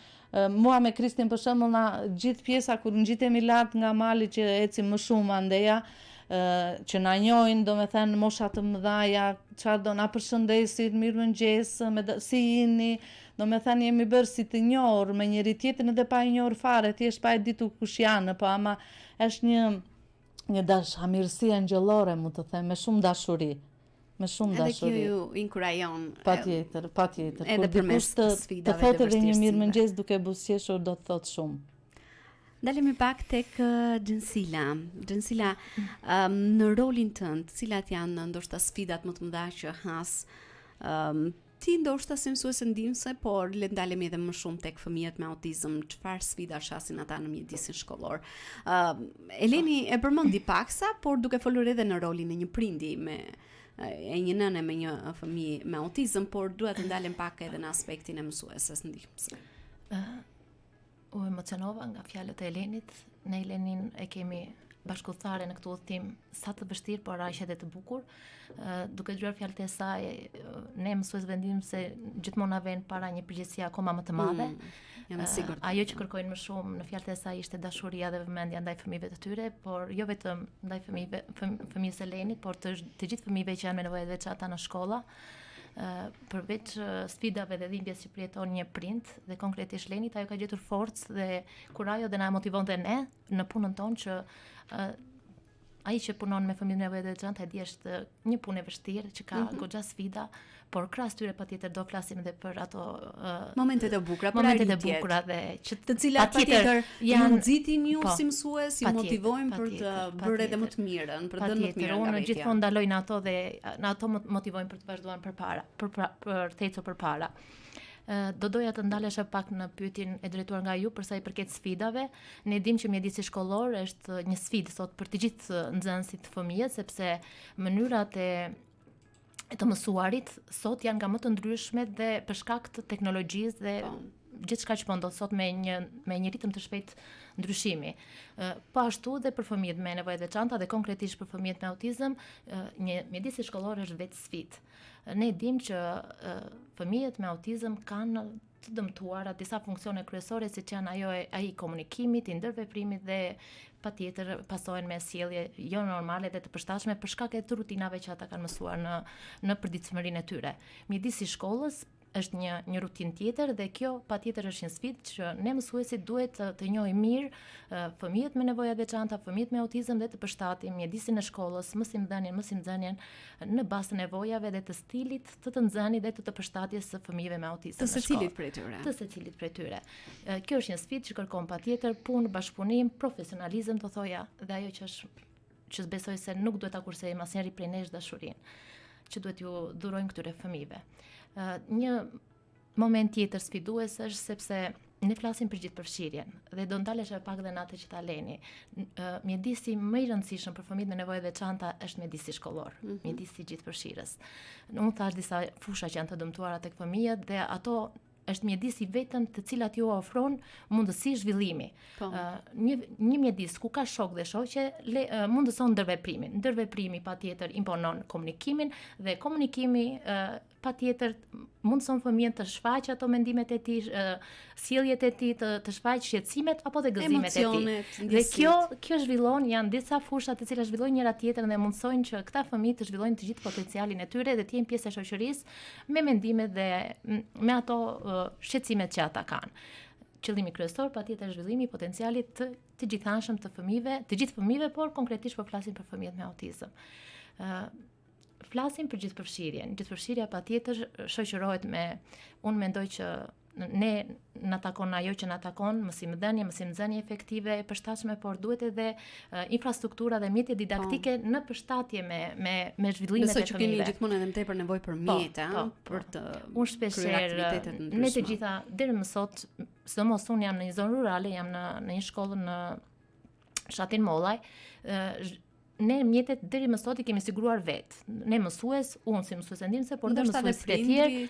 Mua me Kristin për shembull na gjithë pjesa kur ngjitemi lart nga mali që ecim më shumë andeja, që na njohin, domethënë mosha të mëdhaja, çfarë do na përshëndesin, mirëmëngjes, me si jini, domethënë jemi bërë si të njohur me njëri tjetrin edhe pa e njohur fare, thjesht pa e ditur kush janë, po ama është një një dashamirësi engjëllore, mund të them, me shumë dashuri. Me shumë dashuri. Edhe kjo ju inkurajon. Patjetër, patjetër. Edhe përmes sfidave dhe vështirësive. Të thotë edhe një mirëmëngjes duke buzëqeshur do të thotë shumë. Ndalemi pak tek Xhensila. Xhensila, um, në rolin tënd, cilat janë ndoshta sfidat më të mëdha që has um, ti ndoshta si mësuese ndihmëse, por le të ndalemi edhe më shumë tek fëmijët me autizëm, çfarë sfida hasin ata në mjedisin shkollor. Ë uh, Eleni e përmendi paksa, por duke folur edhe në rolin e një prindi me e një nëne me një fëmijë me autizëm, por dua të ndalem pak edhe në aspektin e mësueses ndihmëse. Uh, U emocionova nga fjalët e Elenit. Ne Elenin e kemi bashkudhëtare në këtë udhëtim sa të vështirë, por aq edhe të bukur. Ë duke dëgjuar fjalët e saj, ne mësuesve ndihmëse gjithmonë na vënë para një përgjegjësie akoma më të madhe. Mm, jam e sigurt. Ajo që kërkojnë më shumë në fjalët e saj ishte dashuria dhe vëmendja ndaj fëmijëve të tyre, por jo vetëm ndaj fëmijëve fëmijës së Elenit, por të, të gjithë fëmijëve që janë me nevoja të veçanta në shkolla. përveç sfidave dhe dhimbjes që përjeton një prind dhe konkretisht Lenit, ajo ka gjetur forcë dhe kurajo dhe na motivon dhe ne në punën tonë që uh, ai që punon me fëmijë me nevoja të veçanta e di është një punë e vështirë që ka mm -hmm. goxha sfida, por krahas tyre patjetër do flasim edhe për ato uh, momentet e bukura, për momentet e bukura dhe që të cilat patjetër janë nxitin ju po, si mësues, ju motivojnë për të bërë edhe më të mirën, për të dhënë më të mirën nga vetja. Gjithmonë ndaloj në ato dhe në ato më motivojnë për të vazhduar përpara, për për, për të ecur përpara. Do doja të ndalesha pak në pyetjen e drejtuar nga ju për sa i përket sfidave. Ne dimë që mjedisi shkollor është një sfidë sot për të gjithë nxënësit, fëmijët, sepse mënyrat e e të mësuarit sot janë nga më të ndryshmet dhe për shkak të teknologjisë dhe po. gjithçka që po ndodh sot me një me një ritëm të shpejtë ndryshimi. Po ashtu dhe për fëmijët me nevoja të veçanta dhe konkretisht për fëmijët me autizëm, një mjedisi shkollor është vetë sfidë. Ne dimë që fëmijët me autizëm kanë të dëmtuara disa funksione kryesore siç janë ajo e ai i komunikimit, i ndërveprimit dhe patjetër pasohen me sjellje jo normale dhe të përshtatshme për shkak të rutinave që ata kanë mësuar në në përditshmërinë e tyre. Mjedisi i shkollës është një një rutinë tjetër dhe kjo patjetër është një sfidë që ne mësuesit duhet të, të njohim mirë fëmijët me nevoja të veçanta, fëmijët me autizëm dhe të përshtatim mjedisin e shkollës, mësimdhënien, mësimnxënien në bazë të nevojave dhe të stilit të të nxënit dhe të të përshtatjes së fëmijëve me autizëm në shkollë. Të secilit prej tyre. Të secilit prej tyre. Kjo është një sfidë që kërkon patjetër punë, bashkëpunim, profesionalizëm do thoja, dhe ajo që është që besoj se nuk duhet ta kursejmë asnjëri prej nesh dashurinë që duhet t'ju dhurojmë këtyre fëmijëve. Një moment tjetër sfidues është sepse ne flasim për gjithëpërfshirjen dhe do ndalesha pak dhe në atë që tha Leni. Mjedisi më i rëndësishëm për fëmijët me nevoja të veçanta është mjedisi shkollor, mm -hmm. mjedisi gjithëpërfshirës. Unë thash disa fusha që janë të dëmtuara tek fëmijët dhe ato është mjedisi vetëm të cilat ju ofron mundësi zhvillimi. Po. Uh, një një mjedis ku ka shok dhe shoqe le, uh, mundëson ndërveprimin. Ndërveprimi patjetër imponon komunikimin dhe komunikimi uh, patjetër mundëson fëmijën të shfaqë ato mendimet e tij, sjelljet e tij, të të shfaqë shqetësimet apo dhe gëzimet e tij. Dhe kjo kjo zhvillon janë disa fusha të cilat zhvillojnë njëra tjetrën dhe mundësojnë që këta fëmijë të zhvillojnë të gjithë potencialin e tyre dhe të jenë pjesë e shoqërisë me mendimet dhe me ato shqetësimet që ata kanë. Qëllimi kryesor patjetër është zhvillimi i potencialit të të gjithanshëm të fëmijëve, të gjithë fëmijëve, por konkretisht po flasim për fëmijët me autizëm. Ë flasim për gjithëpërfshirjen. Gjithëpërfshirja patjetër shoqërohet me unë mendoj që ne na takon ajo që na takon, mësimdhënie, mësimnxënie efektive e përshtatshme, por duhet edhe uh, infrastruktura dhe mjete didaktike po. në përshtatje me me me zhvillimet e fëmijëve. Besoj që keni gjithmonë edhe më tepër nevojë për po, mjete, po, po, për të unë shpesh herë ne të gjitha deri më sot, sidomos unë jam në një zonë rurale, jam në në një shkollë në fshatin Mollaj, ne mjetet deri më sot i kemi siguruar vetë. Ne mësues, unë si mësuese ndihmëse, por dhe mësuesit e tjerë,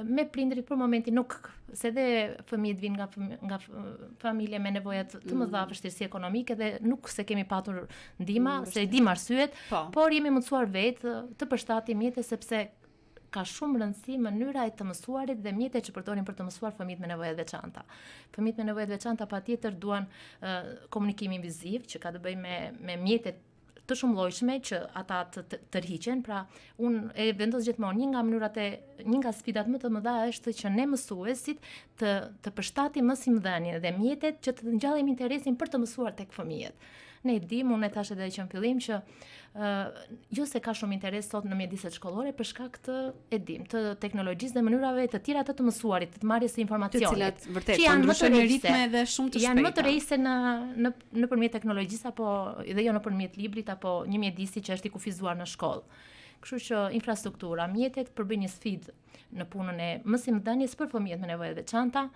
me prindërit për momentin nuk se dhe fëmijët vijnë nga fëmi, nga familje me nevoja të, të mëdha, mm. vështirësi ekonomike dhe nuk se kemi patur ndihma, mm, se e dimë arsyet, po. por jemi mundësuar vetë të përshtatim mjete sepse Ka shumë rëndësi mënyra e të mësuarit dhe mjetet që përdorim për të mësuar fëmijët me nevoja të veçanta. Fëmijët me nevoja të veçanta patjetër duan uh, komunikimin viziv, që ka të bëjë me me mjete të shumëllojshme që ata të, të tërhiqen, pra unë e vendos gjithmonë një nga mënyrat e një nga sfidat më të mëdha është që ne mësuesit të të përshtatim mësimdhënien dhe mjetet që të ngjallim interesin për të mësuar tek fëmijët. Ne e dimë, unë e thashë edhe që në fillim që ë uh, jo se ka shumë interes sot në mjediset shkollore për shkak të e dim, të teknologjisë dhe mënyrave të tjera të të mësuarit, të marrjes së informacionit. Të cilat vërtet po ndryshojnë me ritme edhe shumë të shpejta. Janë më tërheqëse në në nëpërmjet teknologjisë apo dhe jo nëpërmjet librit apo një mjedisi që është i kufizuar në shkollë. Kështu që infrastruktura, mjetet përbëjnë një sfidë në punën e mësimdhënies për fëmijët me nevoja të veçanta,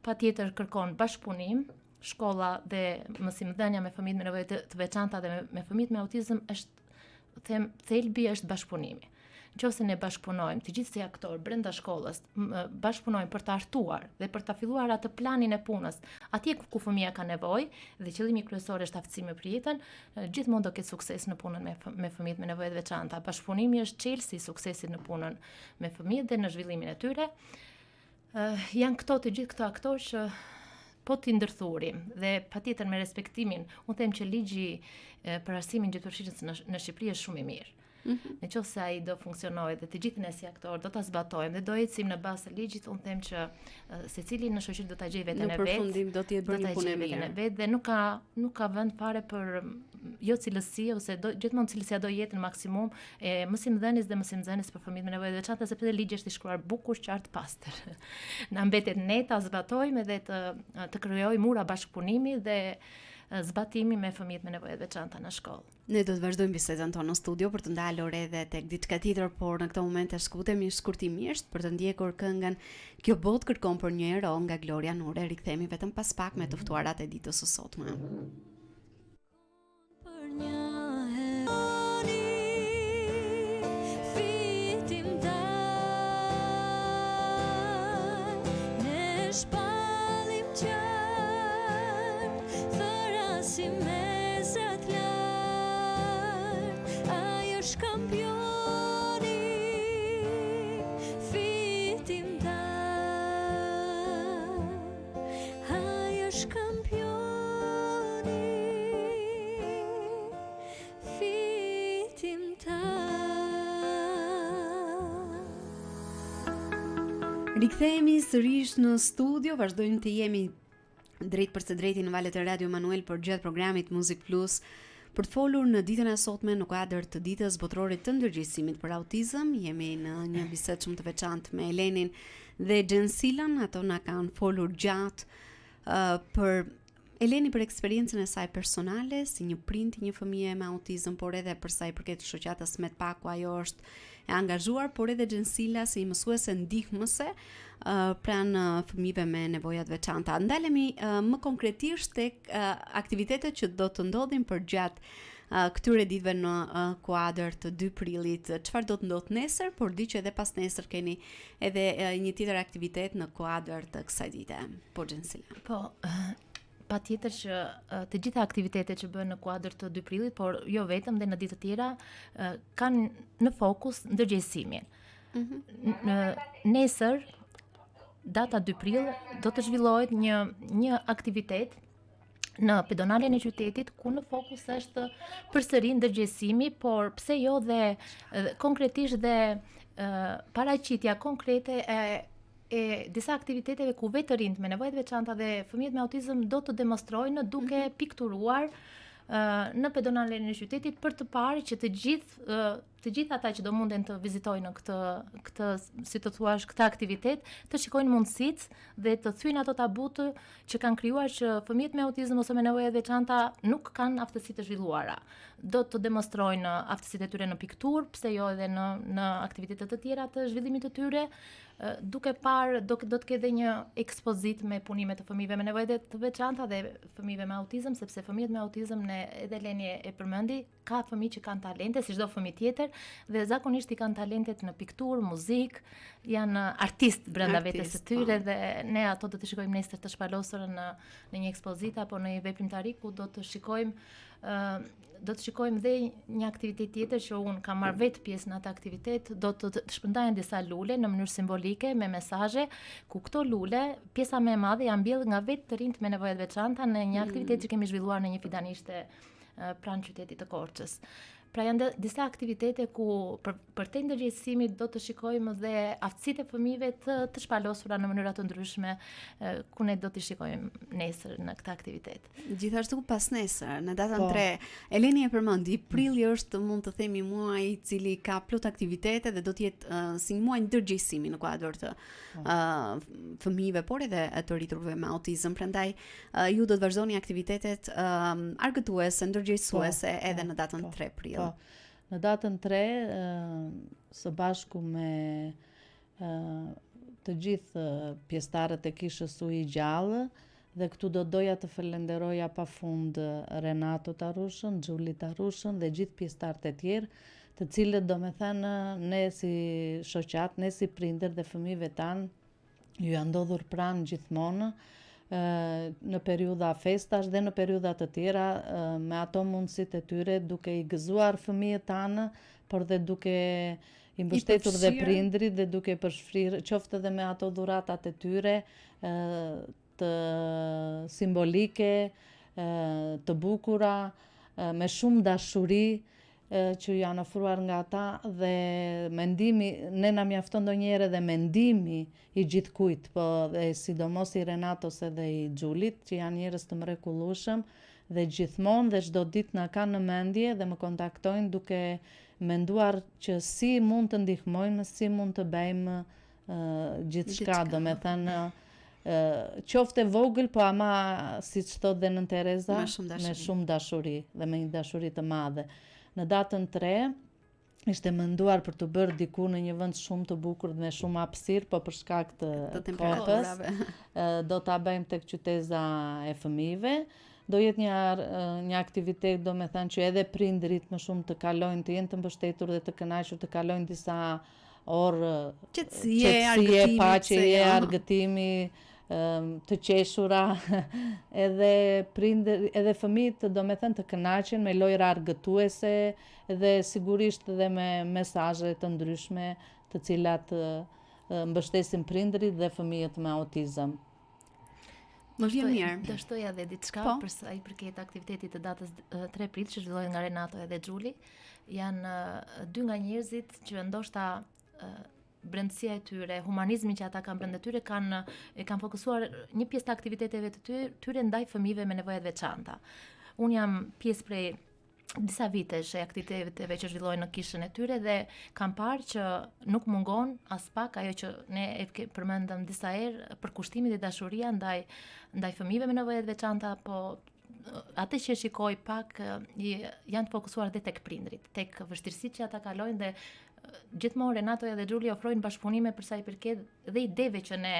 patjetër kërkon bashkëpunim, shkolla dhe mësimdhënia me fëmijët me nevoja të, të veçanta dhe me, me fëmijët me autizëm është them thelbi është bashkëpunimi. Në qoftë se ne bashkëpunojmë, të gjithë si aktorë brenda shkollës, bashkëpunojmë për të hartuar dhe për ta filluar atë planin e punës, atje ku, ku fëmija ka nevojë dhe qëllimi kryesor është aftësimi për jetën, gjithmonë do ketë sukses në punën me me fëmijët me nevoja të veçanta. Bashkëpunimi është çelësi i suksesit në punën me fëmijët dhe në zhvillimin e tyre. Uh, janë këto të gjithë këto aktorë që po t'i ndërthurim dhe patjetër me respektimin, unë them që ligji për arsimin gjithëpërfshirës në, në Shqipëri është shumë i mirë. Mm -hmm. Në qoftë se ai do funksionojë dhe të gjithë ne si aktorë do ta zbatojmë dhe do ecim në bazë të ligjit, unë them që uh, secili në shoqëri do ta gjejë veten e vet. Në përfundim do të jetë bërë një punë e mirë. E vet dhe nuk ka nuk ka vend fare për jo cilësi ose do gjithmonë cilësia do jetë në maksimum e mësimdhënies dhe mësimnxënies për fëmijët me nevoja të veçanta sepse ligji është i shkruar bukur, qartë, pastër. Na mbetet ne ta zbatojmë edhe të të krijojmë ura bashkëpunimi dhe zbatimi me fëmijët me nevoja të veçanta në shkollë. Ne do të vazhdojmë bisedën tonë në studio për të ndalur edhe tek diçka tjetër, por në këto momente shkëputemi shkurtimisht për të ndjekur këngën Kjo botë kërkon për një hero nga Gloria Nure. Rikthehemi vetëm pas pak me të ftuarat e ditës së sotme. Ai është kampioni fitimtar. Rikthehemi sërish në studio, vazhdojmë të jemi drejtpërsëdrejti në valët e Radio Emanuel përgjatë programit Music Plus për të folur në ditën e sotme në kuadër të ditës botërore të ndërgjegjësimit për autizëm. Jemi në një bisedë shumë të veçantë me Elenin dhe Xhensilën, ato na kanë folur gjatë uh, për Eleni për eksperiencën e saj personale si një prind i një fëmije me autizëm, por edhe për sa i përket shoqatës MEDPA ku ajo është e angazhuar, por edhe Xhensila si një mësuese ndihmëse uh, pranë fëmijëve me nevoja të veçanta. Ndalemi uh, më konkretisht tek uh, aktivitetet që do të ndodhin përgjatë uh, këtyre ditëve në uh, kuadër të 2 prillit. Çfarë do të ndodhë nesër, por di që edhe pasnesër keni edhe uh, një tjetër aktivitet në kuadër të kësaj dite. Po Xhensila. Po, patjetër që të gjitha aktivitetet që bëhen në kuadër të 2 prillit, por jo vetëm dhe në ditë të tjera, kanë në fokus ndërgjegjësimin. Mm -hmm. Në nesër data 2 prill do të zhvillohet një një aktivitet në pedonalen e qytetit ku në fokus është përsëri ndërgjegjësimi, por pse jo dhe, dhe konkretisht dhe paraqitja konkrete e e disa aktiviteteve ku vetë të rinjtë me nevoja të veçanta dhe fëmijët me autizëm do të demonstrojnë duke mm -hmm. pikturuar uh, në pedonalen e qytetit për të parë që të gjithë uh, të gjithë ata që do munden të vizitojnë këtë këtë si të thuash këtë aktivitet, të shikojnë mundësitë dhe të thyejnë ato tabutë që kanë krijuar që fëmijët me autizëm ose me nevoja të veçanta nuk kanë aftësi të zhvilluara. Do të demonstrojnë aftësitë e tyre në pikturë, pse jo edhe në në aktivitete të tjera të zhvillimit të tyre, duke parë do do të ketë edhe një ekspozitë me punime të fëmijëve me nevoja të veçanta dhe fëmijëve me autizëm, sepse fëmijët me autizëm ne edhe Leni e përmendi, ka fëmijë që kanë talente si çdo fëmijë tjetër. tjerë dhe zakonisht i kanë talentet në pikturë, muzikë, janë artistë brenda vetes së tyre po. dhe ne ato do të shikojmë nesër të shpalosura në në një ekspozitë apo në një veprimtari ku do të shikojmë ë do të shikojmë dhe një aktivitet tjetër që unë kam marrë vetë pjesë në atë aktivitet, do të, të shpërndahen disa lule në mënyrë simbolike me mesazhe, ku këto lule, pjesa më e madhe janë mbjellë nga vetë të rinjtë me nevoja të veçanta në një aktivitet mm. që kemi zhvilluar në një fidanishte pranë qytetit të Korçës. Pra janë disa aktivitete ku për, përtej ndërgjegjësimit do të shikojmë dhe aftësitë e fëmijëve të, të shpalosura në mënyra të ndryshme ku ne do t'i shikojmë nesër në këtë aktivitet. Gjithashtu pasnesër, në datën po. 3, Eleni e përmendi, prilli është mund të themi muaj i cili ka plot aktivitete dhe do të jetë uh, si një muaj ndërgjegjësimi në kuadër të uh, fëmijëve, por edhe të rriturve me autizëm. Prandaj uh, ju do të vazhdoni aktivitetet uh, argëtuese, ndërgjegjësuese po, edhe po, në datën po, 3 prill. Po. Në datën 3 uh, së bashku me uh, të gjithë pjesëtarët e kishës Uji i Gjallë dhe këtu do doja të falenderoja pafund Renato Tarushën, Xhuli Tarushën dhe gjithë pjesëtarët e tjerë, të cilët domethënë ne si shoqatë, ne si prindër dhe fëmijëve tanë ju janë ndodhur pranë gjithmonë në periudha festash dhe në periudha të tjera me ato mundësitë e tyre duke i gëzuar fëmijët tanë, por dhe duke i mbështetur dhe prindërit dhe duke përfshirë qoftë edhe me ato dhuratat e tyre të simbolike, të bukura, me shumë dashuri që janë ofruar nga ata dhe mendimi, ne na mjafton ndonjëherë edhe mendimi i gjithkujt, po dhe sidomos i Renatos edhe i Xhulit, që janë njerëz të mrekullueshëm dhe gjithmonë dhe çdo ditë na kanë në mendje dhe më kontaktojnë duke menduar që si mund të ndihmojmë, si mund të bëjmë gjithçka, domethënë qoftë e vogël, po ama siç thotë dhe Nënë Tereza, me shumë dashuri. me shumë dashuri dhe me një dashuri të madhe. Në datën 3 ishte menduar për të bërë diku në një vend shumë të bukur dhe me shumë hapësirë, po për shkak të, të kohës, do ta bëjmë tek qyteza e fëmijëve. Do jetë një një aktivitet, domethënë që edhe prindërit më shumë të kalojnë, të jenë të mbështetur dhe të kënaqur të kalojnë disa orë qetësie, qetësie, paqeje, jo. argëtimi, të qeshura, edhe prindër, edhe fëmijët, domethënë të kënaqen me lojra argëtuese dhe sigurisht dhe me mesazhe të ndryshme, të cilat mbështesin prindërit dhe fëmijët me autizëm. Më vjen mirë. Do shtoja edhe diçka po? për sa i përket aktivitetit të datës 3 prill që zhvillohet nga Renato edhe Xhuli. Janë dy nga njerëzit që ndoshta brendësia e tyre, humanizmi që ata kanë brenda tyre kanë e kanë fokusuar një pjesë të aktiviteteve të tyre, tyre ndaj fëmijëve me nevoja të veçanta. Unë jam pjesë prej disa vitesh e aktiviteteve që zhvillohen në kishën e tyre dhe kam parë që nuk mungon aspak ajo që ne e përmendëm disa herë, përkushtimi dhe dashuria ndaj ndaj fëmijëve me nevoja të veçanta, po atë që e shikoj pak janë të fokusuar dhe tek prindrit, tek vështirësitë që ata kalojnë dhe gjithmonë Renato edhe Xhuli ofrojnë bashkëpunime për sa i përket dhe ideve që ne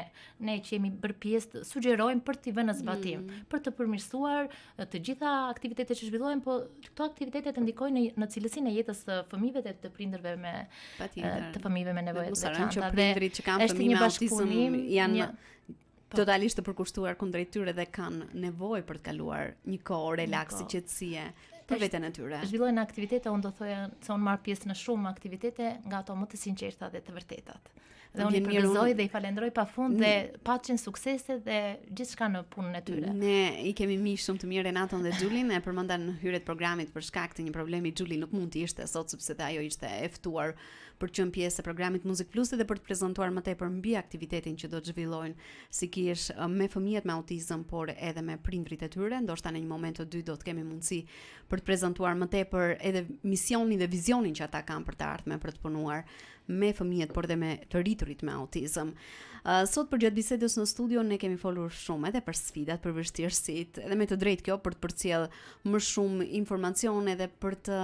ne që jemi bërë pjesë sugjerojmë për t'i vënë në zbatim, mm. për të përmirësuar të gjitha aktivitetet që zhvillohen, po këto aktivitete të ndikojnë në, në cilësinë e jetës së fëmijëve dhe të prindërve me të fëmijëve me nevoja të veçanta. Që prindërit që kanë fëmijë me autizëm janë një, po. totalisht të përkushtuar kundrejt tyre dhe kanë nevojë për të kaluar një kohë relaksi, qetësie për veten e tyre. Zhvillojnë aktivitete, unë do thoja se unë marr pjesë në shumë aktivitete nga ato më të sinqerta dhe të vërtetat. Dhe unë i përgëzoj dhe i falenderoj pafund dhe paçin suksese dhe gjithçka në punën e tyre. Ne i kemi miq shumë të mirë Renaton dhe Xhulin, e përmenda në hyrje të programit për shkak të një problemi Xhuli nuk mund të ishte sot sepse dhe ajo ishte e ftuar për të qenë pjesë e programit Muzik Plus dhe për të prezantuar më tepër mbi aktivitetin që do të zhvillojnë si kishë me fëmijët me autizëm, por edhe me prindërit e tyre. Ndoshta në një moment të dytë do të kemi mundësi për të prezantuar më tepër edhe misionin dhe vizionin që ata kanë për të ardhmen për të punuar me fëmijët, por dhe me të rriturit me autizëm. Uh, sot përgjatë bisedës në studio ne kemi folur shumë edhe për sfidat, për vështirësitë, edhe me të drejtë kjo për të përcjellë më shumë informacion edhe për të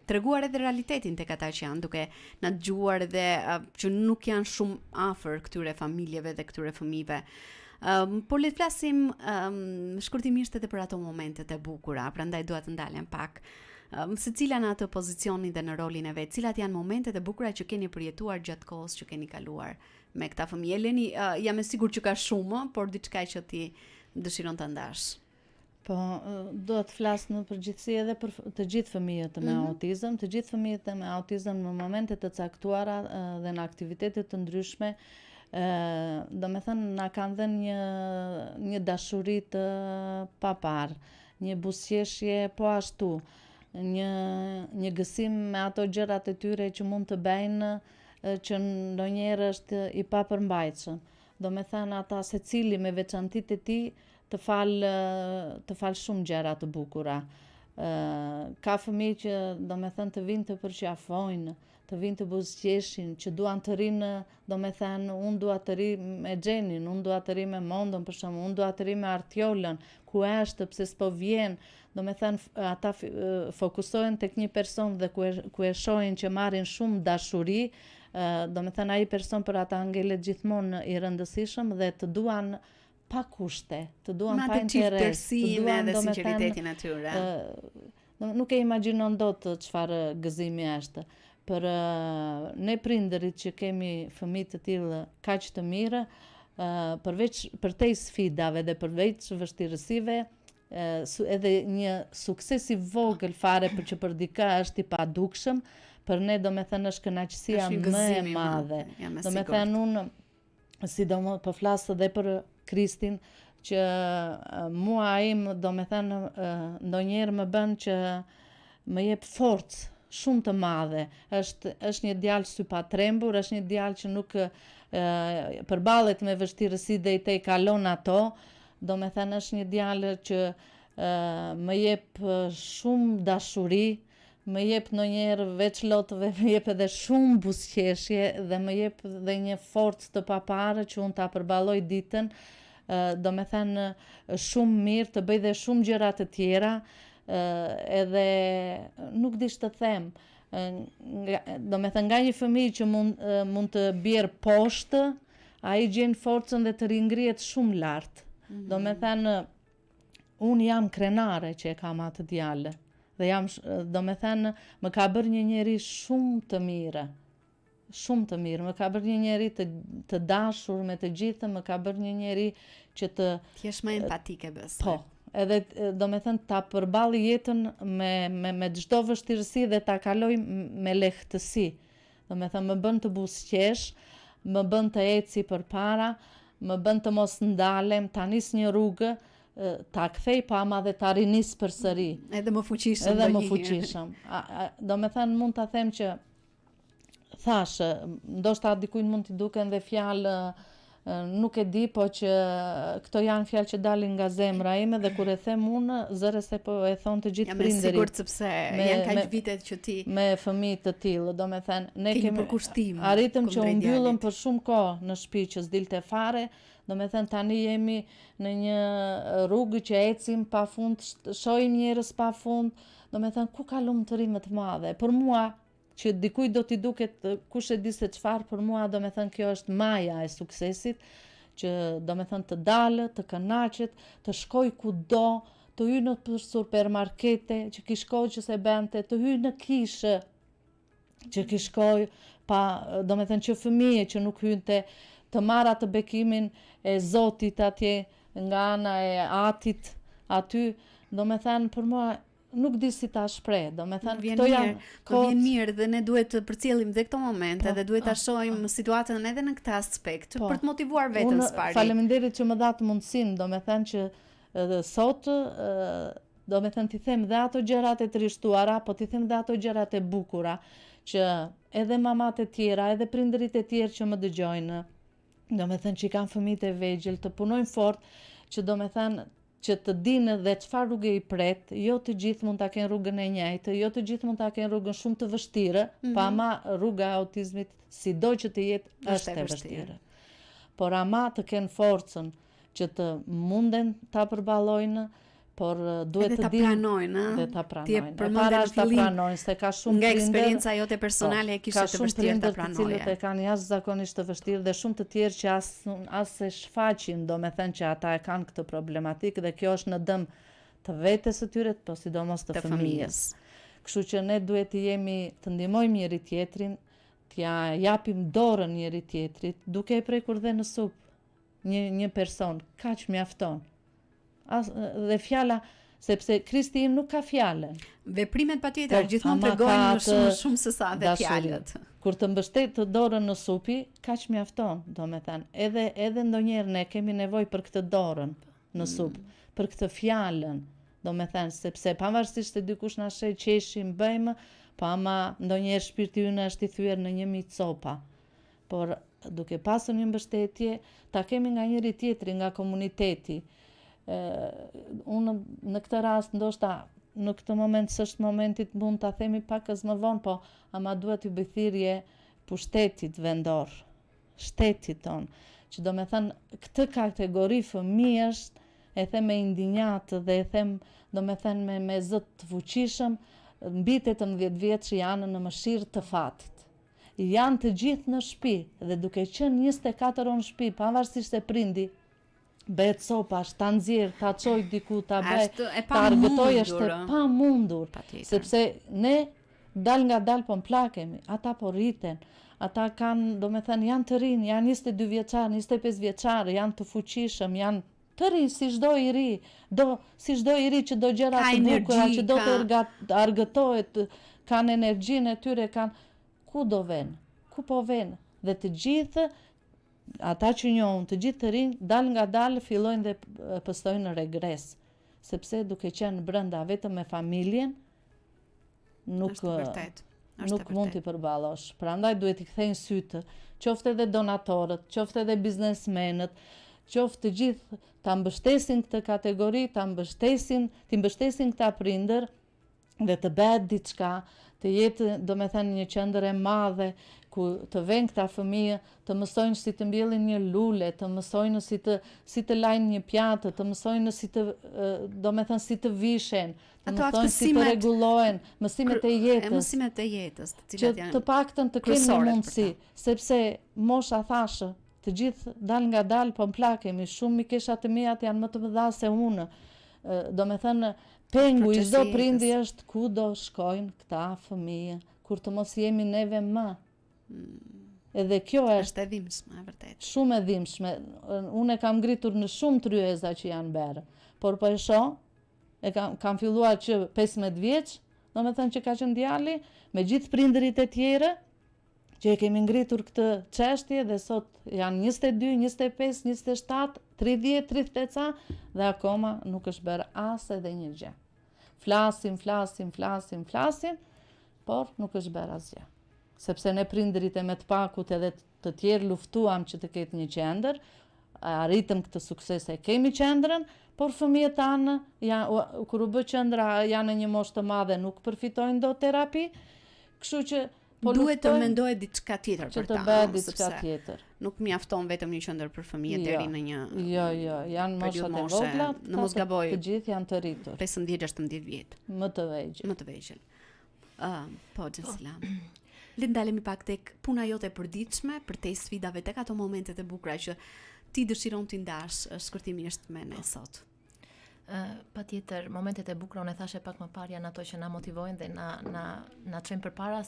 treguar edhe realitetin tek ata që janë duke na dëgjuar dhe uh, që nuk janë shumë afër këtyre familjeve dhe këtyre fëmijëve. Um, por le të flasim um, shkurtimisht edhe për ato momentet e bukura, prandaj dua të ndalem pak. Um, secila në atë pozicionin dhe në rolin e vet. Cilat janë momentet e bukura që keni përjetuar gjatë kohës që keni kaluar me këta fëmijë? Eleni, uh, jam e sigurt që ka shumë, por diçka që ti dëshiron ta ndash. Po, do të flas në përgjithësi edhe për të gjithë fëmijët me mm -hmm. autizëm, të gjithë fëmijët me autizëm në momente të caktuara dhe në aktivitete të ndryshme, ë domethënë na kanë dhënë një një dashuri të paparë, një buzëqeshje po ashtu, një një gëzim me ato gjërat e tyre që mund të bëjnë që ndonjëherë është i papërmbajtshëm. Domethënë ata secili me veçantitë e tij të fal të fal shumë gjëra të bukura. Ë ka fëmijë që domethënë të vinë të përqafojnë, të vinë të buzëqeshin, që duan të rrinë, domethënë unë dua të rri me Xhenin, unë dua të rri me Mondën për shembull, unë dua të rri me Artiolën, ku është, pse s'po vjen, domethënë ata fokusohen tek një person dhe ku e, ku e shohin që marrin shumë dashuri, domethënë ai person për ata ngelet gjithmonë i rëndësishëm dhe të duan pa kushte, të duan pa interes, të duan edhe sinqeritetin e tyre. Nuk e imagjinon dot çfarë gëzimi është. Për ne prindërit që kemi fëmijë të tillë kaq të mirë, përveç përtej sfidave dhe përveç vështirësive, edhe një sukses i vogël fare për që për dikë është i padukshëm, për ne domethënë është kënaqësia më e madhe. Domethënë unë sidomos po flas edhe për Kristin që mua ai më domethënë ndonjëherë më bën që më jep forcë shumë të madhe. Është është një djalë sypatrembur, është një djalë që nuk e, përballet me vështirësi dhe i tejkalon ato. Domethënë është një djalë që e, më jep shumë dashuri, Më jep ndonjëherë veç lotëve, më jep edhe shumë buzëqeshje dhe më jep dhe një forcë të paparë që unë ta përballoj ditën, domethënë shumë mirë të bëj dhe shumë gjëra të tjera, edhe nuk di ç'të them, domethënë nga një fëmijë që mund mund të bjerë poshtë, ai gjen forcën dhe të ringrihet shumë lart. Mm -hmm. Domethënë Unë jam krenare që e kam atë djalë. Dhe jam, domethënë, më ka bërë një njeri shumë të mirë. Shumë të mirë. Më ka bërë një njeri të, të dashur me të gjithë, më ka bërë një njeri që të... Të jesh më empatike, besoj. Po, edhe domethënë ta përballoj jetën me, me, me çdo vështirësi dhe ta kaloj me lehtësi. Domethënë, më bën të buzëqesh, më bën të eci përpara, më bën të mos ndalem, ta nis një rrugë, ta kthej po ama dhe ta rinis përsëri. Edhe më fuqishëm. Edhe më fuqishëm. Domethënë, mund ta them që thashë, ndoshta dikujt mund t'i duken dhe fjalë nuk e di, po që këto janë fjalë që dalin nga zemra ime dhe kur e them unë, zëre se po e thonë të gjithë prindërit. Jam e sigurt sepse me, janë kaq vitet që ti me fëmijë të tillë, domethënë ne kemi përkushtim. Arritëm që u mbyllëm për shumë kohë në shtëpi që s'dilte fare, domethënë tani jemi në një rrugë që ecim pa fund, shohim njerëz pa fund, domethënë ku ka lumturi më të madhe? Për mua që dikujt do t'i duket kush e di se çfarë, për mua domethënë kjo është maja e suksesit, që domethënë të dalë, të kënaqet, të shkojë kudo, të hyjë në supermarkete, që kish kohë që s'e bënte, të hyjë në kishë, që kish kohë, pa, domethënë që fëmijë që nuk hynte, të marrë atë bekimin e Zotit atje nga ana e atit aty, domethënë për mua nuk di si ta shpreh, domethënë këto janë më vjen mirë dhe ne duhet të përcjellim dhe këto momente po, dhe duhet ta po, shohim po. situatën edhe në këtë aspekt po. për të motivuar veten së pari. Faleminderit që më dhatë mundësinë, domethënë që edhe sot domethënë t'i them dhe ato gjërat e trishtuara, po t'i them dhe ato gjërat e bukura që edhe mamat e tjera, edhe prindërit e tjerë që më dëgjojnë, domethënë që i kanë fëmijët e vegjël, të punojnë fort, që domethënë që të dinë dhe çfarë rruge i pret, jo të gjithë mund ta kenë rrugën e njëjtë, jo të gjithë mund ta kenë rrugën shumë të vështirë, mm -hmm. po ama rruga e autizmit sido që të jetë është e vështirë. Por ama të kenë forcën që të munden ta përballojnë, por duhet të dinë pranojnë, ëh. Dhe ta pranojnë. E para është ta pranojnë se ka shumë nga eksperienca jote personale po, e kishe të vështirë ta pranoje. Ka shumë prindër të cilët e kanë jashtëzakonisht të vështirë dhe shumë të tjerë që as as s'e shfaqin, domethënë që ata e kanë këtë problematikë dhe kjo është në dëm të vetes së tyre, po sidomos të, të fëmijës. Kështu që ne duhet të jemi, të ndihmojmë njëri tjetrin, t'ja japim dorën njëri tjetrit, duke e prekur dhe në sup një një person, kaq mjafton. As, dhe fjala, sepse Kristi im nuk ka fjalën. Veprimet patjetër po, gjithmonë tregojnë më shumë më shumë se sa dhe fjalët. Kur të mbështet dorën në supi, kaq mjafton, domethënë. Edhe edhe ndonjëherë ne kemi nevojë për këtë dorën në sup, mm. për këtë fjalën, domethënë, sepse pavarësisht se dikush na sheh qeshim, bëjmë, po ama ndonjëherë shpirti ynë është i thyer në 1000 copa. Por duke pasur një mbështetje, ta kemi nga njëri tjetri, nga komuniteti. Ë unë në këtë rast ndoshta në këtë moment s'është momenti mund ta themi pakëz më vonë, po ama dua t'i bëj thirrje pushtetit vendor, shtetit tonë, që domethënë këtë kategori fëmijësh e them me indinjatë dhe e them domethënë me, me zë të fuqishëm, mbi 18 vjeç janë në mëshirë të fatit. Janë të gjithë në shpi dhe duke qenë 24 orë në shpi, pavarësisht se prindi bëhet copash, ta nxjerr, ta çoj diku, ta bëj, ta argëtoj është e pamundur, sepse ne dal nga dal po mplakemi, ata po rriten, ata kanë, domethënë, janë të rinj, janë 22 vjeçar, 25 vjeçar, janë të fuqishëm, janë të rinj si çdo i ri, do si çdo i ri që do gjëra të bukura, që do të argëtohet, kanë energjinë e tyre, kanë ku do ven, ku po ven dhe të gjithë ata që njoh unë, të gjithë të rinj, dal nga dal fillojnë dhe pësojnë regres, sepse duke qenë brenda vetëm me familjen, nuk është vërtet. Është nuk mund t'i përballosh. Prandaj duhet t'i kthejnë sytë, qoftë edhe donatorët, qoftë edhe biznesmenët, qoftë të gjithë ta mbështesin këtë kategori, ta mbështesin, t'i mbështesin këta prindër dhe të bëhet diçka, të jetë, domethënë, një qendër e madhe ku të venë këta fëmijë, të mësojnë si të mbjellin një lule, të mësojnë si të si të lajnë një pjatë, të mësojnë si të domethënë si të vishen, të Ato mësojnë si të rregullohen, mësimet e jetës. Mësimet e jetës, të cilat janë që të paktën të kenë një mundësi, sepse mosha thashë, të gjithë dal nga dal po mplakemi, shumë mikesha të miat janë më të mëdha se unë. Domethënë, pengu i çdo prindi është ku do shkojnë këta fëmijë, kur të mos jemi neve më. Mm. Edhe kjo është është e dhimbshme, e vërtetë. Shumë e dhimbshme. Unë e kam ngritur në shumë tryeza që janë bërë, por po e shoh, e kam, kam filluar që 15 vjeç, domethënë që ka qenë djali, me gjithë prindërit e tjerë, që e kemi ngritur këtë çështje dhe sot janë 22, 25, 27, 30, 30 e ca dhe akoma nuk është bërë as edhe një gjë. Flasim, flasim, flasim, flasim, por nuk është bërë asgjë. Sepse ne prindërit e me të pakut edhe të tjerë luftuam që të ketë një qendër, arritëm këtë sukses e kemi qendrën, por fëmijët tanë, ja, kur u bë qendra janë në një moshë të madhe, nuk përfitojnë dot terapi, kështu që Po duhet të mendohet diçka tjetër për ta. Që të bëhet diçka tjetër. Nuk mjafton vetëm një qendër për fëmijë jo, deri në një Jo, jo, janë moshat e vogla, në mos gaboj. Të gjithë janë të rritur. 15-16 vjet. Më të vegjël. Më të vegjël. Ëm, uh, po, Xhensila. Po. Le të ndalemi pak tek puna jote e përditshme, përtej sfidave tek ato momentet e bukura që ti dëshiron t'i ndash shkurtimisht me ne po. sot. Patjetër, momentet e bukura, unë e thashë pak më parë, janë ato që na motivojnë dhe na na na çojnë përpara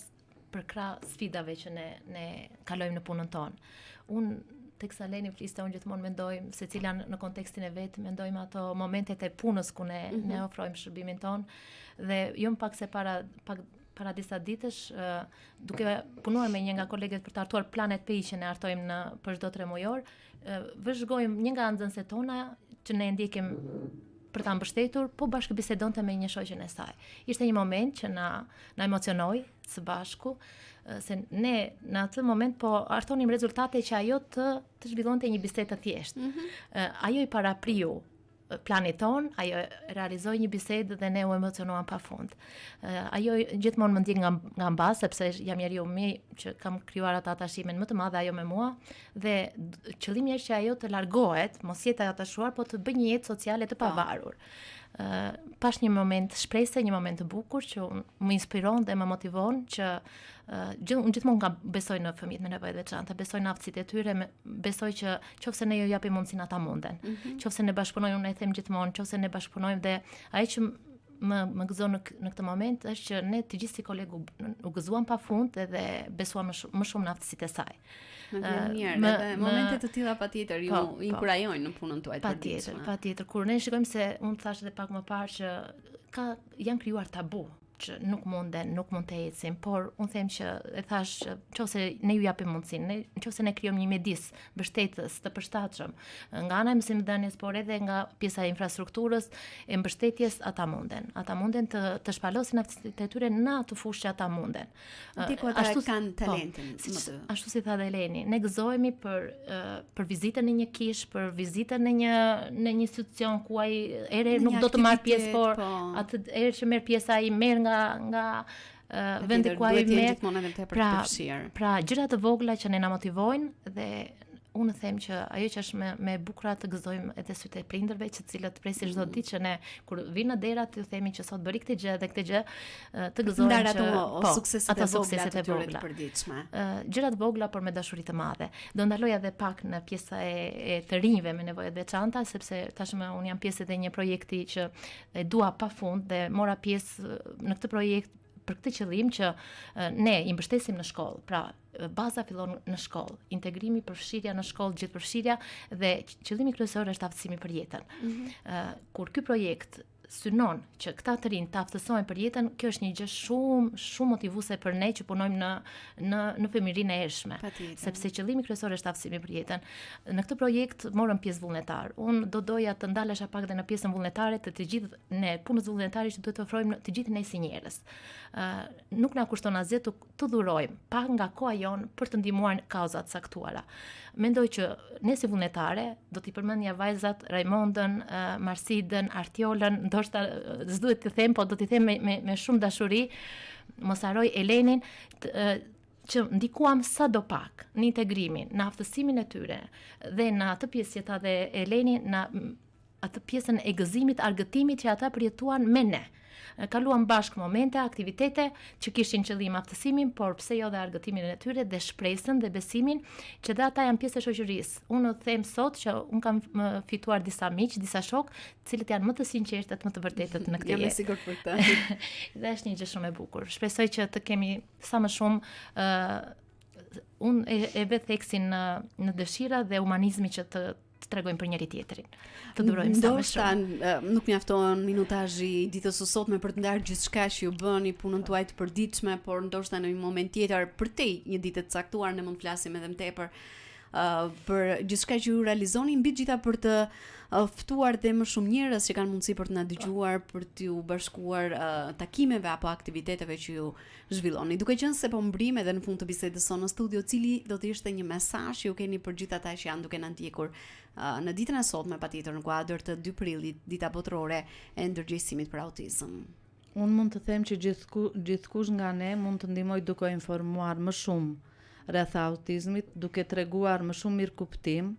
përkrah sfidave që ne ne kalojmë në punën tonë. Unë teksa Leni fliste, unë gjithmonë mendoj secila në kontekstin e vet, mendojmë ato momentet e punës ku ne mm -hmm. ne ofrojmë shërbimin tonë dhe jo më pak se para pak para disa ditësh duke punuar me një nga kolegët për të hartuar planet PI që ne hartojmë në për çdo tremujor, vëzhgojmë një nga nxënëset tona që ne ndjekim për ta mbështetur, po bashkëbisedonte me një shoqen e saj. Ishte një moment që na na emocionoi së bashku, se ne në atë moment po hartonim rezultate që ajo të të zhvillonte një bisedë të thjeshtë. Mm -hmm. Ajo i parapriu planit tonë, ajo realizoi një bisedë dhe ne u emocionuam pafund. Ajo gjithmonë më ndjek nga nga mbas sepse jam njeriu më që kam krijuar atë atashimin më të madh ajo me mua dhe qëllimi është që ajo të largohet, mos jetë e atashuar, po të bëjë një jetë sociale të po. pavarur. Ë uh, pashë një moment shprese, një moment të bukur që më inspiron dhe më motivon që uh, gjith, unë gjithmonë kam besoj në fëmijët me nevoja të veçanta, besoj në aftësitë e tyre, me, besoj që qoftë se ne ju japim mundësinë ata munden. Mm -hmm. Qoftë se ne bashkëpunojmë, unë e them gjithmonë, qoftë se ne bashkëpunojmë dhe ajo që më më gëzon në, në këtë moment është që ne të gjithë si kolegë u, u gëzuam pafund edhe besuam më shumë, më shumë në aftësitë e saj. Më vjen mirë, më, edhe momente të tilla patjetër ju po, po, inkurajojnë në punën tuaj të përditshme. Patjetër, patjetër. Kur ne shikojmë se unë thashë edhe pak më parë që ka janë krijuar tabu që nuk munden, nuk mund të ecin, por unë them që e thashë, nëse ne ju japim mundësinë, ne nëse ne krijojmë një mjedis mbështetës të përshtatshëm nga ana e mësimdhënies, por edhe nga pjesa e infrastrukturës e mbështetjes, ata munden. Ata munden të të shpalosin aftësitë e tyre në atë fushë që ata munden. Aty ku ata ashtu, kanë po, talentin. Po, si, ashtu si tha dhe Eleni, ne gëzohemi për për vizitën në një kishë, për vizitën në një në një institucion ku ai herë nuk do të marrë pjesë, por po. atë herë që merr pjesë ai merr nga nga uh, vendi ku ai merr. Gjithmonë edhe tepër pra, të përfshirë. Pra, gjëra të vogla që ne na motivojnë dhe unë them që ajo që është më më e bukura të gëzojmë edhe sytë e prindërve që të cilët presin çdo mm. ditë që ne kur vijnë në dera t'ju themi që sot bëri këtë gjë dhe këtë gjë të gëzojmë që ato po, sukseset ato sukseset e vogla të përditshme. Gjëra të vogla por me dashuri të madhe. Do ndaloja edhe pak në pjesa e, e të rinjve me nevoja të veçanta sepse tashmë unë jam pjesë edhe një projekti që e dua pafund dhe mora pjesë në këtë projekt për këtë qëllim që ne i mbështesim në shkollë. Pra, baza fillon në shkollë, integrimi, përfshirja në shkollë, gjithëpërfshirja dhe qëllimi kryesor është aftësimi për jetën. Mm -hmm. uh, kur ky projekt synon që këta të rinj të aftësohen për jetën, kjo është një gjë shumë shumë motivuese për ne që punojmë në në në fëmijërinë e hershme, sepse qëllimi kryesor është aftësimi për jetën. Në këtë projekt morëm pjesë vullnetar. Unë do doja të ndalesha pak dhe në pjesën vullnetare të të gjithë ne punës vullnetare që duhet të ofrojmë të gjithë ne si njerëz. Ë uh, nuk na kushton asgjë të, të dhurojmë pak nga koha jonë për të ndihmuar kauza të caktuara. Mendoj që ne si vullnetare do t'i përmendja vajzat Raimondën, uh, Marsidën, Artiolën, ndoshta s'duhet të them, po do t'i them me me, me shumë dashuri, mos harroj Elenin, të, uh, që ndikuam sado pak në integrimin, në aftësimin e tyre dhe në atë pjesë që tha dhe Eleni, në atë pjesën e gëzimit, argëtimit që ata përjetuan me ne. Kaluam bashkë momente, aktivitete që kishin qëllim aftësimin, por pse jo dhe argëtimin e tyre dhe shpresën dhe besimin që dhe ata janë pjesë e shoqërisë. Unë them sot që unë kam fituar disa miq, disa shokë, të cilët janë më të sinqertët, më të vërtetët në këtë jetë. Jam e sigurt për këtë. dhe është një gjë shumë e bukur. Shpresoj që të kemi sa më shumë ë uh, unë e, e vë theksin në në dëshira dhe humanizmi që të të tregojmë për njëri tjetrin. Të durojmë sa më shumë. Ndoshta nuk mjafton minutazhi i ditës së sotme për të ndarë gjithçka që ju bëni punën tuaj të përditshme, por ndoshta në një moment tjetër përtej një dite të caktuar ne mund të flasim edhe më tepër uh, për gjithçka që ju realizoni mbi të gjitha për të uh, ftuar dhe më shumë njerëz që kanë mundësi për të na dëgjuar, për t'ju bashkuar uh, takimeve apo aktiviteteve që ju zhvilloni. Duke qenë se po mbërrijmë edhe në fund të bisedës sonë në studio, cili do të ishte një mesazh që ju keni për gjithë ata që janë duke na ndjekur uh, në ditën e sotme patjetër në kuadër të 2 prillit, dita botërore e ndërgjegjësimit për autizëm. Unë mund të them që gjithku, gjithkush nga ne mund të ndihmojë duke informuar më shumë rreth autizmit, duke treguar më shumë mirëkuptim,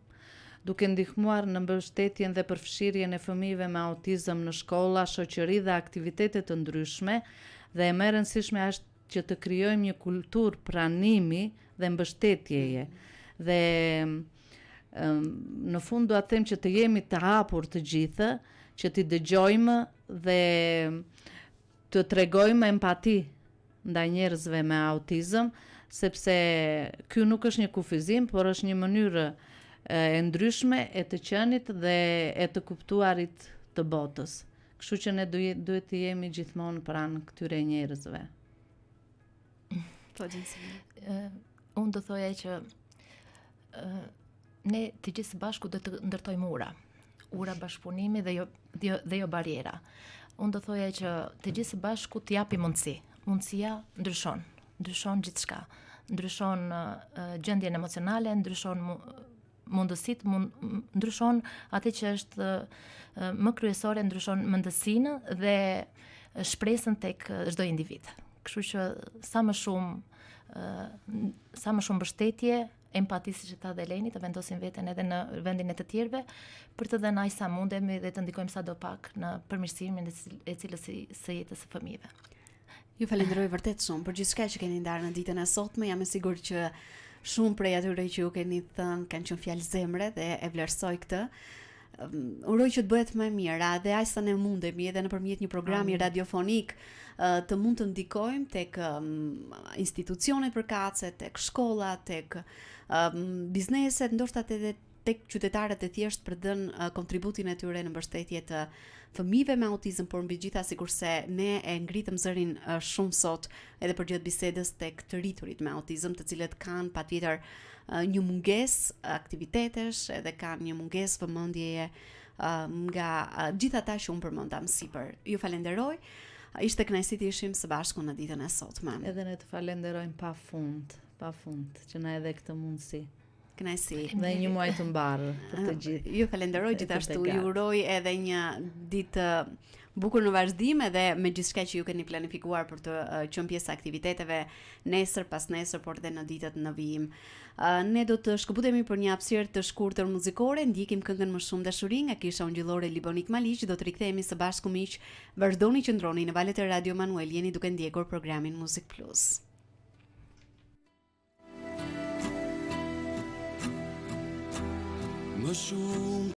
duke ndihmuar në mbështetjen dhe përfshirjen e fëmijëve me autizëm në shkolla, shoqëri dhe aktivitete të ndryshme dhe e më e rëndësishmja është që të krijojmë një kulturë pranimi dhe mbështetjeje. Dhe në fund dua të them që të jemi të hapur të gjithë, që t'i dëgjojmë dhe të tregojmë empati ndaj njerëzve me autizëm, sepse ky nuk është një kufizim, por është një mënyrë e ndryshme e të qenit dhe e të kuptuarit të botës. Kështu që ne duhet të jemi gjithmonë pranë këtyre njerëzve. Po, Unë do thoja që ne të gjithë së bashku do të ndërtojmë ura. Ura bashkëpunimi dhe jo dhe jo, dhe jo barriera. Unë do thoja që të gjithë së bashku të japim mundësi. Mundësia ndryshon, ndryshon gjithçka. Ndryshon uh, gjendjen emocionale, ndryshon mundësitë, mund, ndryshon atë që është uh, më kryesore, ndryshon mendësinë dhe shpresën tek çdo individ. Kështu që sa më shumë uh, sa më shumë mbështetje, empati siç e tha dhe Eleni, të vendosim veten edhe në vendin e të tjerëve për të dhënë aq sa mundemi dhe të ndikojmë sado pak në përmirësimin e cilësisë së jetës së fëmijëve. Ju falenderoj vërtet shumë për gjithçka që keni ndarë në ditën e sotme. Jam e sigurt që shumë prej atyre që ju keni thënë kanë qenë fjalë zemre dhe e vlerësoj këtë. Uroj që të bëhet më e mira dhe aq sa ne mundemi edhe nëpërmjet një programi radiofonik të mund të ndikojmë tek institucionet përkatëse, tek shkollat, tek bizneset, ndoshta edhe tek qytetarët e thjeshtë për të dhënë kontributin e tyre në mbështetje të fëmijëve me autizëm, por mbi gjitha sikurse ne e ngritëm zërin shumë sot edhe përgjatë bisedës tek të rriturit me autizëm, të cilët kanë patjetër një mungesë aktivitetesh edhe kanë një mungesë vëmendjeje nga gjithë ata që unë përmenda më sipër. Ju falenderoj. Ishte kënaqësi të ishim së bashku në ditën e sotme. Edhe ne të falenderojmë pa fund, pa fund që na e dhe këtë mundësi. Kënaqësi. Dhe një muaj të mbarë për të gjithë. Ju falenderoj gjithashtu, ju uroj edhe një ditë të bukur në vazhdim edhe me gjithçka që ju keni planifikuar për të qenë pjesë e aktiviteteve nesër, pasnesër, por edhe në ditët në vijim. Ne do të shkëputemi për një hapësirë të shkurtër muzikore, ndjekim këngën Më shumë dashuri nga Kisha Ungjillore Libonik Maliq, do të rikthehemi së bashku miq. Vazhdoni qëndroni në valët e Radio Manuel, jeni duke ndjekur programin Muzik Plus. Më shumë.